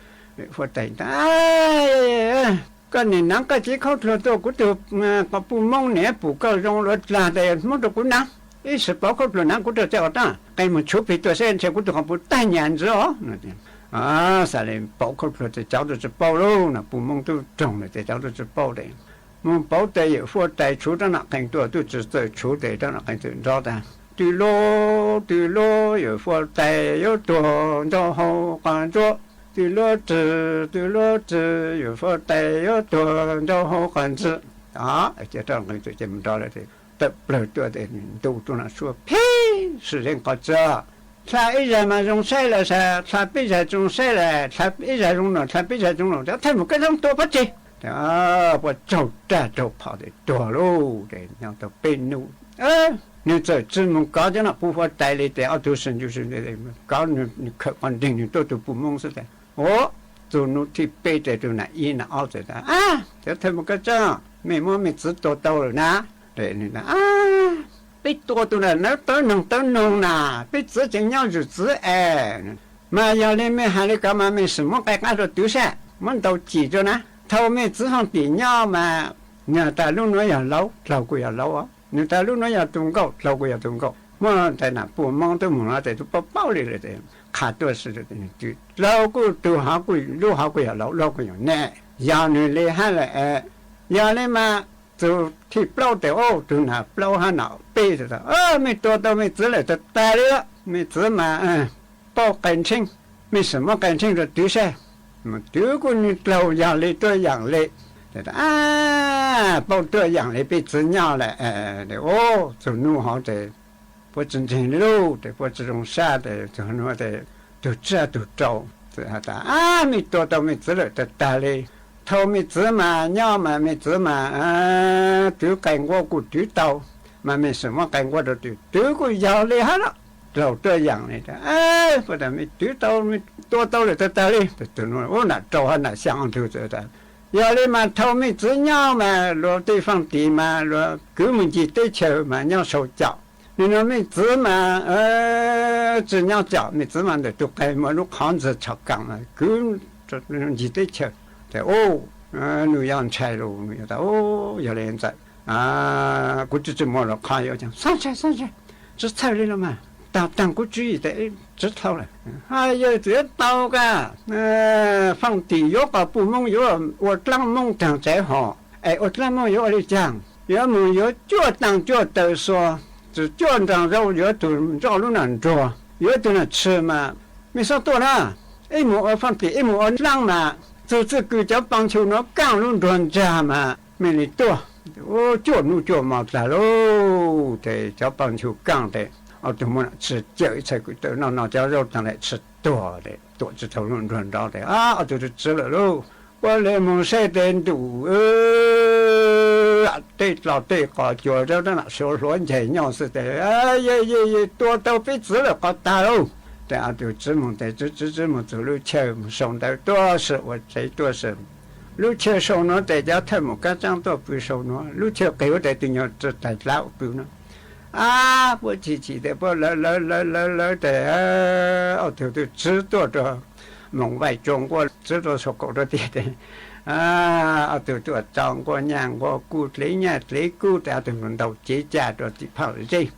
huab tais tas, Koj nim naav koj cev khaub dluag tuaj kuv tug quas puj Moob niam pum koj zoo luaj dlaag tes muab rau kuv naav, ib sim pauv khaub dluag naav kuv rau coj ua taab qe moog tshuv plig tuaj saib ntshe kuv tug quas puj taag nyam ntxiv os. Xaav le pauv khaub dluag tes cov tub tsi paub lauj, nam puj Moob tub roog lawm tes cov tub tsi paub tes moog pauv tes yawm huab tais tshuv rab nam qeej tuaj tub tsi txawj tshuv tes rab nam qeej txawm nrov tas, Twg luab twg luab yawm huab tais yuav tuag ntau hau qos ntsuab, twg luab twg twg luab twg yawm huab tais yuav tuag ntau hau qos ntsuab. Rab nam qeej txawm cia moog nrov lawm, tawm plawg tuaj tes ntu tug nam suab, Phib, Sim Zeej qos tsi, dlha ib zag mas zoo saib lawm, dlha peb zag zoo saib lawm, dlha ib zag zoo lawm, dlha peb zag zoo lawm, thawj mus kab zoob tua pab tseg. Puab tsaug raj tsaug phom tes tuag lauj. Tes nyob tau peb nub, nwg txawm tsi moog kov cov nam puj huab tais le tes ob tug sawv ncu sawv ncu kov nwg khawm qos nreeg nwg tuaj tug puj Moob xwb tes, ua txug nub thib peb tes tug nam ib nam ob txawm tas, Cov thawj mus kab tsaug, mej muab mej txiv tua tau lawm na. Peb tua tug nam nawb, tawv noog tawv noog na, peb txiv tseem nyob zuj txiv es. Mas yog le mej has le kod mas mej sim muab qe qab rau twv saib, muab ntaus cim rau na. Thaus mej txiv Faaj Tim nyob mas nwg tas lub nuav yog laub, dlaug kuj yog laub, nwg tas lub nuav yog tus nkauj, dlaug kuj yog tus nkauj. Muaj tais nam puj Moob tub moog no tes tub paub paub le lawm tes qha tuaj si, dlaug kuj tug hov kuj lub hov kuj yog laub, lub kuj yog ne. Yog nwg le hab lawm es, yog le mas txug thib plaub tes, o, tug nam plaub hab nam peb tas, Mej tua tau mej txiv lawm tag tag le, mej txiv mas paub qe ntsheeb, mej sim muab qe ntsheeb rau twv saib. Mas twv kuj nwg dlaug yog le tuab yaam le, paub tuab yaam le peb txiv nyob lawm. Txug nub hov tes puab tsi ntseeg le lauj, tes puab tsi zoo sab tes txug nub tes tug tsaj tug rau tas, Mej tua tau mej txiv lawm tag tag le. Thaus mej txiv mas nyob mas mej txiv mas twv qe nquab kuj twv tau, mas mej sim muab qe nquab rau twv, twv kuj yog le hab lawm, dlaug tuab yaam le. Puab tas mej twv tau, mej tua tau lawm tag tag le. Tus nub ua nam rau hab nam xyaa ob tug tas, Yog le mas thaus mej txiv nyob mas luag tej Faaj Tim mas luag kwv mus ncig teb chaws mas nyob sau caum. Nwg nua mej txiv mas tsi nyob caum, mej txiv mas ntawm tug qe muaj lub qhov ntxwg tsho kaam mas kwv ncig teb chaws. Tes, o, nws yog ntshai lug, nws yog tas, Yog le ntxawm, kuv tsi tsi muaj lub qhov yuav, xab ntshai xab ntshai, tsi txhawj le los mas, taag taag kuv tswv yim tes tsi dlhau lawm. Hais yawg txiv tau kag, Faaj Tim yuav quas puj Moob yuav ua dlaab Moob taag tsev hom, es ua dlaab Moob yuav ua le caag, yuav mus yuav cuaj taag cuaj taw xua, tsi cuaj nraag zaub, yuav tug nroj lub nam nruag, yuav tug nam tshis mas mej xob tuaj na. Ib mus ua Faaj Tim ib mus ua dlaab mas txug txij kws cov paj nchu nuav kaaj lub nruag ntsag mas mej le tuaj. Cuaj nub cuaj mo dlaag lauj, tes cov paj nchu kaaj tes Ob tug muab tshwj cawm ib txhais kwv tw noj noj cov zaub taag lawm tshwj tuag, tuam tsis tau luj nruag nrov tes ob tug tub txwv lawm lauj. Puab le moog saib tes ntuj tej dlo tej qos cua zaub rab nam suav hluav ncaig nyob xwb tes, Yog yog yog, tua tau peb txwv lawm qhov tag lauj. Tes ob tug txwv moog tes txwv txwv txwv moog txug lub chaw moog sau ntawv tuaj si ua tsev tuaj si. Lub chaw sau nuav tes cov thawj mum kab tsaab tuaj pw sau nuav, lub chaw qig huv tes tug nyuag tais dlav ua pw nuav. Ab, puab chim chim tes puab lawv lawv lawv lawv lawv tes ob tug tub txwv tuaj rua moog vaij tsua nquab, txwv rua sau kaum rua tiag tes ob tug tuaj tso nquab nyaj nquab kub dlev nyaj dlev kub tes ob tug moog ntaus cev caj rua tim phaj zeb.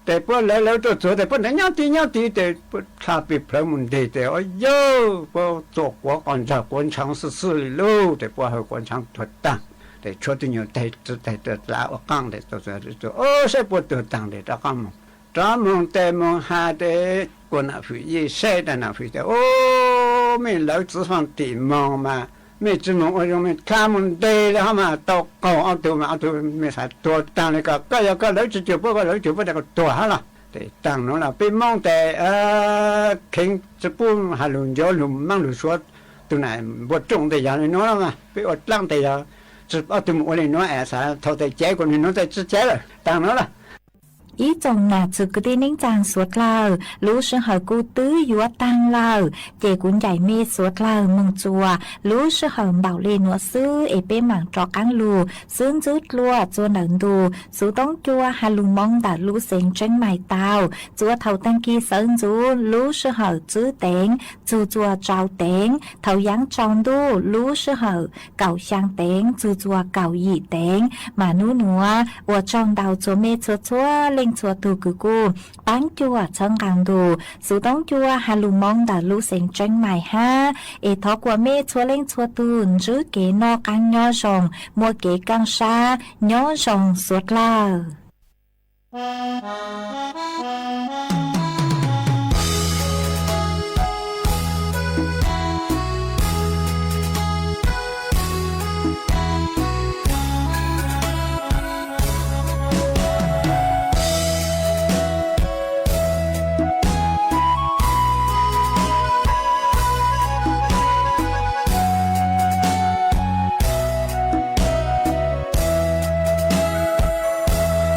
Tes puab lawv lawv tuaj txug tes puab ntawd nyob tid nyob tid tes puab dlha pes plawv moog nteg tes ob yawg puab txua quav qos ntsawg quav ntshaav xwb xwb li lauj. Tes puab hawv quav ntshaav tuag taag tes tshuav tug nyuag tais dlav ua qaab tes, Ob, saib puab tuag taag tes rov qaab moog. Rov moog tes moog has tes kuas nam fwm yeej saib tas nam fwm tes, Ob, mej lawv txwv faaj tim moog mas mej tsi moog ua zoo mej dlha moog nteg le hab mas tau qaug ob tug mas ob tug mej xav tuag taag le ko, koj yog koj lawv tsi cuag puab, koj lawv cuag puab tes koj tuag hab los. Tes taag nuav los peb Moob tes kheev tsi pub has lug ncuav lug maab lug suav, tug nam npua rooj tes yog le nuav mas peb ua dlaab tes yog ob tug moog ua le nuav es xav thau tes caiv kuas nwg nuav tes tsi caiv lawm taag nuav lawm. Ib tsoom nam txiv kwv tij neej tsaa suav dlawg, lub sij hawm kuj twb yuav taag lawm ces kuv ncaim mej suav dlawg moog txuas lub sij hawm npaum le nuav xwb es peb maam rov qaab lug xwb ntxwb dlua txua ntawm ntu xuv toob cua has lug moo ntawm lub xeev Tseeb Mais tau. Txua thaum taag kis sawv ntxuv lub sij hawm tsib teev txug txua rau teev, thaum yaav tsaus ntuj lub sij hawm kaum xyaa teev txug txua kaum yim teev. Mas nub nuav ua tsaug ntau txhua mej txhua txhua leej txhua tug kws kuj paab cuam txhawb nqaa ntu xuv toob cua has lug moo ntawm lub xeev Tseeb Mais hab. Es thov kuas mej txhua leej txhua tug ntsib kev noj qaab nyob zoo, muaj kev kaaj sab nyob zoo suav dlawg.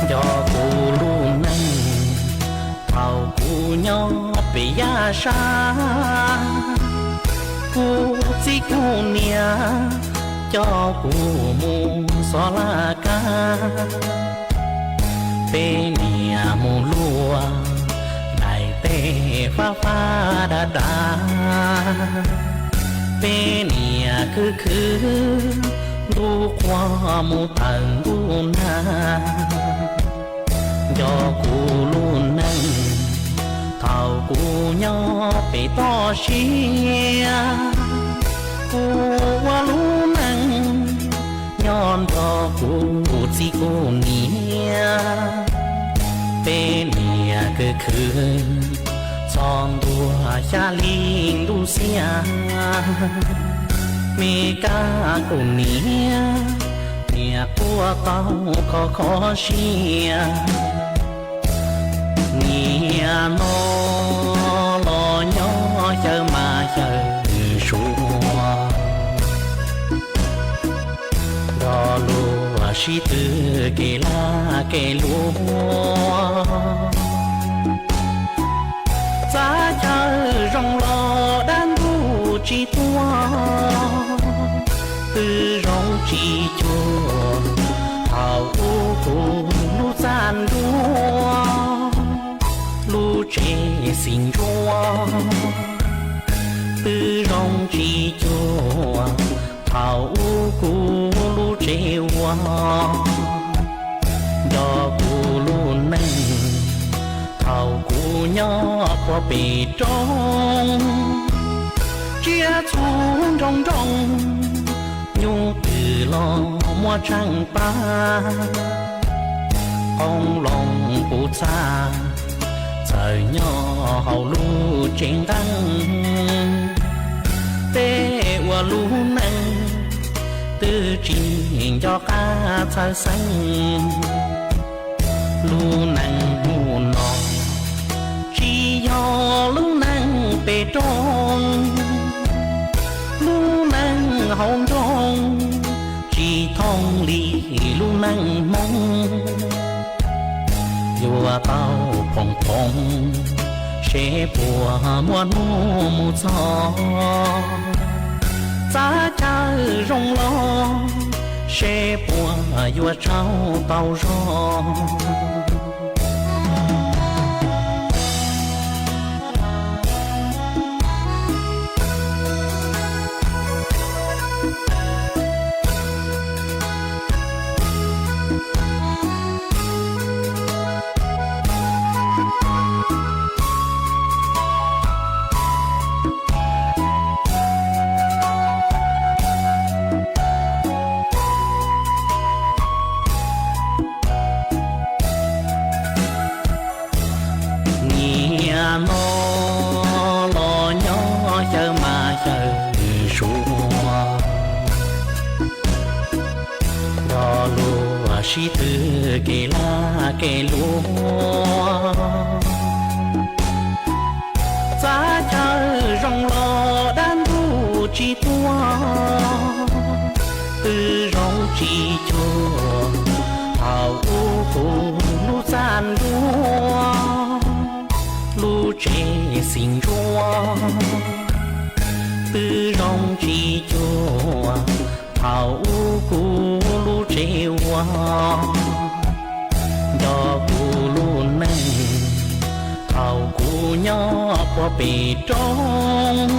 Nco kuv lub neej thaum kuv nyob pem yaj sab, kuv txib kuv niam coj kuv mus xov laj kab. Peb niam mus luaj daim teb fab fab dav dav, peb niam khwv khwv ntuj quag mus tawm ntuj nag. Nco kuv lub neej thaum kuv nyob pem toj siab, kuv ua lub neej nyob nrog kuv txib kuv niam. Peb niam khwv khwv txog ntua xya li ntuj xiab, me kab kuv niam, niam quaj tau kho kho siab. Niam no los nyob xyaw mas xyaw suav, nrog luag sib tw kev laj kev luam. Txaj chaw zoo los dab ntub tsis tuaj, twb zoo tsis cuag thaum ub kuv lub txaj nruab, lub tsev xim ntsuab. Twb zoo tsis cuag thaum ub kuv lub tsev ua. Nco kuv lub neej thaum kuv nyob puag pem roob, tsiaj txhu nroo nroo, nyuj twm los muaj tsheej pab. Qoob loo puv txhab txawm nyob hauv lub tsev nqeeb, peb ua lub neej twb tsis nco qab txhawj xeeb. Lub neej hnub no rooj, lub neej hauv nroog tsis thooj li lub neej Hmoob. Yuav tau phoom phoom, seb puas muaj hnub mus txog. Txab chaw zoo los, seb puas yuav tsaug tau zog. Niaj no los nyob xyaw mas xyaw suav, nrog luag sib tw kev laj kev luam. Txab chaw zoo los dab ntub tsis tuaj, twb zoo tsis cuag thaum ub kuv lub txaj ntuag, lub tsev xim ntsuab. Twb zoo tsis cuag thaum ub kuv lub tsev ua, nrog kuv lub neej thaum kuv nyob puag pem roob.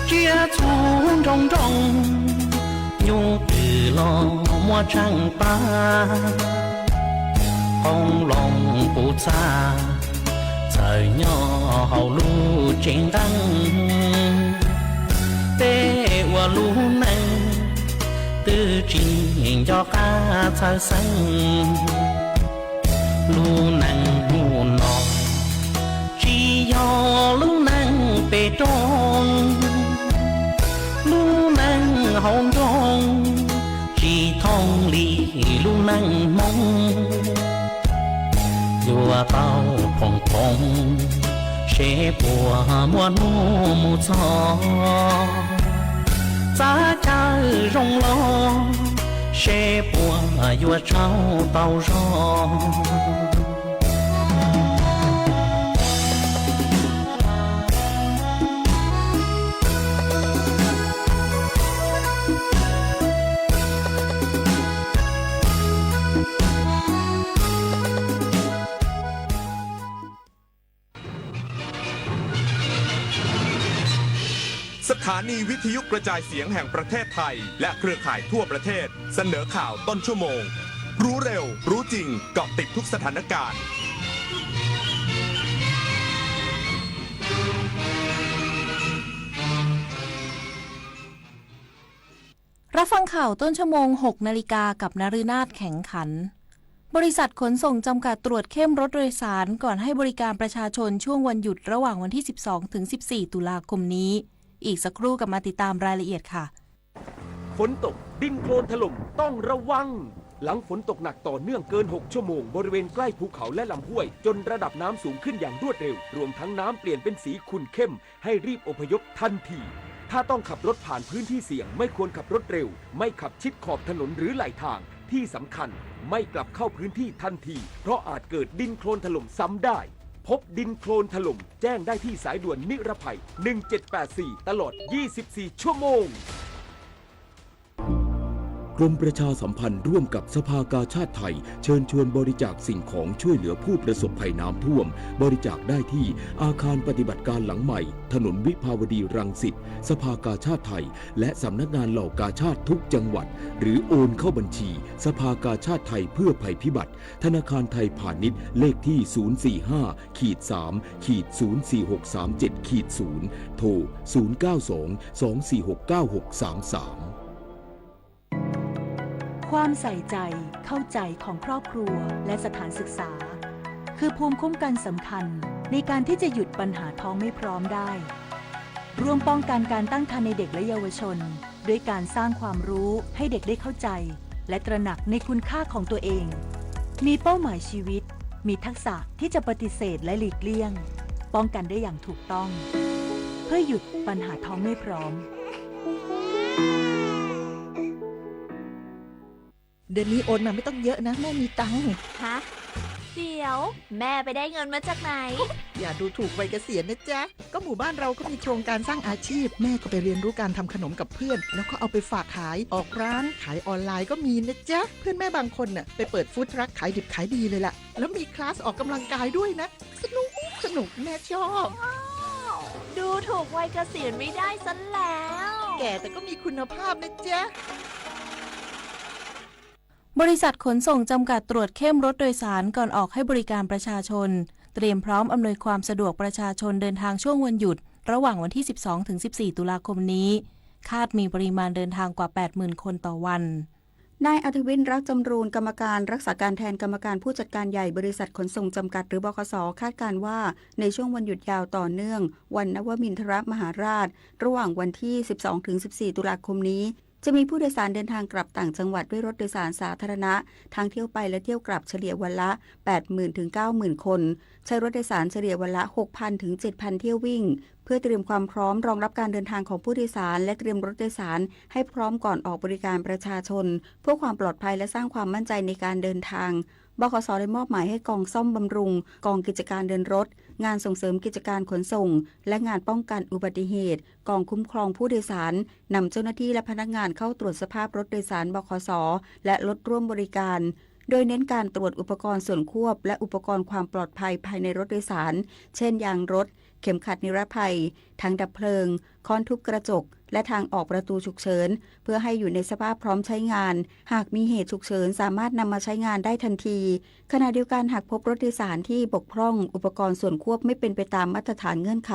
Tsiaj txhu nroo nroo, nyuj twm los muab tsheej pab, qoob loo puv txhab txawm nyob hauv lub tsev nqeeb. Peb ua lub neej twb tsis nco qab txhawj xeeb, lub neej hnub no tsis yog lub neej pem roob, lub neej hauv nroog tsis thooj li lub neej Hmoob. Yuav tau phoom phoom, seb puas muaj hnub mus txog. Txab chaw zoo los, seb puas yuav tsaug tau zog.สถานีวิทยุกระจายเสียงแห่งประเทศไทยและเครือข่ายทั่วประเทศเสนอข่าวต้นชั่วโมง รู้เร็ว รู้จริง เกาะติดทุกสถานการณ์ รับฟังข่าวต้นชั่วโมง หกนาฬิกา กับนฤนาถ แข็งขัน บริษัทขนส่งจำกัดตรวจเข้มรถโดยสารก่อนให้บริการประชาชนช่วงวันหยุดระหว่างวันที่ สิบสอง ถึง สิบสี่ ตุลาคมนี้ อีกสักครู่กลับมาติดตามรายละเอียดค่ะ ฝนตก ดินโคลนถล่ม ต้องระวัง หลังฝนตกหนักต่อเนื่องเกิน หก ชั่วโมง บริเวณใกล้ภูเขาและลำห้วย จนระดับน้ำสูงขึ้นอย่างรวดเร็ว รวมทั้งน้ำเปลี่ยนเป็นสีขุ่นเข้ม ให้รีบอพยพทันที ถ้าต้องขับรถผ่านพื้นที่เสี่ยง ไม่ควรขับรถเร็ว ไม่ขับชิดขอบถนนหรือไหลทาง ที่สำคัญ ไม่กลับเข้าพื้นที่ทันที เพราะอาจเกิดดินโคลนถล่มซ้ำได้ พบดินโคลนถล่ม แจ้งได้ที่สายด่วนนิรภัย หนึ่งเจ็ดแปดสี่ ตลอด ยี่สิบสี่ ชั่วโมง กรมประชาสัมพันธ์ร่วมกับสภากาชาดไทย เชิญชวนบริจาคสิ่งของช่วยเหลือผู้ประสบภัยน้ำท่วม บริจาคได้ที่อาคารปฏิบัติการหลังใหม่ ถนนวิภาวดีรังสิต สภากาชาดไทย และสำนักงานเหล่ากาชาดทุกจังหวัด หรือโอนเข้าบัญชี สภากาชาดไทยเพื่อภัยพิบัติ ธนาคารไทยพาณิชย์ เลขที่ ศูนย์สี่ห้า ขีด สาม ขีด ศูนย์สี่หกสามเจ็ด ขีด ศูนย์ โทร ศูนย์เก้าสอง สองสี่หก เก้าหกสามสาม ความใส่ใจเข้าใจของครอบครัวและสถานศึกษา คือภูมิคุ้มกันสำคัญในการที่จะหยุดปัญหาท้องไม่พร้อมได้ ร่วมป้องกันการตั้งครรภ์ในเด็กและเยาวชน ด้วยการสร้างความรู้ให้เด็กได้เข้าใจ และตระหนักในคุณค่าของตัวเอง มีเป้าหมายชีวิต มีทักษะที่จะปฏิเสธและหลีกเลี่ยง ป้องกันได้อย่างถูกต้อง เพื่อหยุดปัญหาท้องไม่พร้อม เดือนนี้โอนมาไม่ต้องเยอะนะ แม่มีตังค์ ฮะ เดี๋ยว แม่ไปได้เงินมาจากไหน อย่าดูถูกวัยเกษียณนะจ๊ะ ก็หมู่บ้านเราก็มีโครงการสร้างอาชีพ แม่ก็ไปเรียนรู้การทำขนมกับเพื่อน แล้วก็เอาไปฝากขาย ออกร้านขายออนไลน์ก็มีนะจ๊ะ เพื่อนแม่บางคนน่ะไปเปิดฟู้ดทรัคขายดิบขายดีเลยล่ะ แล้วมีคลาสออกกำลังกายด้วยนะ สนุกสนุก แม่ชอบ ดูถูกวัยเกษียณไม่ได้ซะแล้ว แก่แต่ก็มีคุณภาพนะจ๊ะ บริษัทขนส่งจำกัดตรวจเข้มรถโดยสารก่อนออกให้บริการประชาชน เตรียมพร้อมอำนวยความสะดวกประชาชนเดินทางช่วงวันหยุด ระหว่างวันที่ สิบสอง ถึง สิบสี่ ตุลาคมนี้ คาดมีปริมาณเดินทางกว่า แปดหมื่น คนต่อวัน นายอัธวิทย์ รักจำรูน กรรมการรักษาการแทนกรรมการผู้จัดการใหญ่บริษัทขนส่งจำกัด หรือ บขส คาดการณ์ว่า ในช่วงวันหยุดยาวต่อเนื่อง วันนวมินทรมหาราช ระหว่างวันที่ สิบสอง ถึง สิบสี่ ตุลาคมนี้ จะมีผู้โดยสารเดินทางกลับต่างจังหวัดด้วยรถโดยสารสาธารณะ ทั้งเที่ยวไปและเที่ยวกลับเฉลี่ยวันละ แปดหมื่น ถึง เก้าหมื่น คน ใช้รถโดยสารเฉลี่ยวันละ หกพัน ถึง เจ็ดพัน เที่ยววิ่ง เพื่อเตรียมความพร้อมรองรับการเดินทางของผู้โดยสาร และเตรียมรถโดยสารให้พร้อมก่อนออกบริการประชาชน เพื่อความปลอดภัยและสร้างความมั่นใจในการเดินทาง บขส ได้มอบหมายให้กองซ่อมบำรุง กองกิจการเดินรถ งานส่งเสริมกิจการขนส่ง และงานป้องกันอุบัติเหตุ กองคุ้มครองผู้โดยสาร นำเจ้าหน้าที่และพนักงานเข้าตรวจสภาพรถโดยสาร บขส และรถร่วมบริการ โดยเน้นการตรวจอุปกรณ์ส่วนควบ และอุปกรณ์ความปลอดภัยภายในรถโดยสาร เช่น ยางรถ เข็มขัดนิรภัย ถังดับเพลิง ค้อนทุบกระจก และทางออกประตูฉุกเฉิน เพื่อให้อยู่ในสภาพพร้อมใช้งาน หากมีเหตุฉุกเฉินสามารถนำมาใช้งานได้ทันที ขณะเดียวกัน หากพบรถโดยสารที่บกพร่อง อุปกรณ์ส่วนควบไม่เป็นไปตามมาตรฐานเงื่อนไข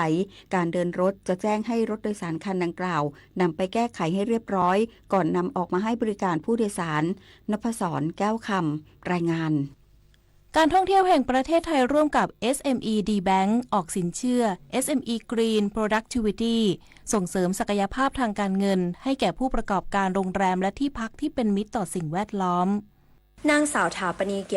การเดินรถ จะแจ้งให้รถโดยสารคันดังกล่าวนำไปแก้ไขให้เรียบร้อย ก่อนนำออกมาให้บริการผู้โดยสาร นพศร แก้วคำ รายงาน การท่องเที่ยวแห่งประเทศไทยร่วมกับ เอสเอ็มอี ดี แบงก์ ออกสินเชื่อ เอสเอ็มอี Green Productivity ส่งเสริมศักยภาพทางการเงิน ให้แก่ผู้ประกอบการโรงแรมและที่พักที่เป็นมิตรต่อสิ่งแวดล้อม นางสาวถาปณี เกียรติ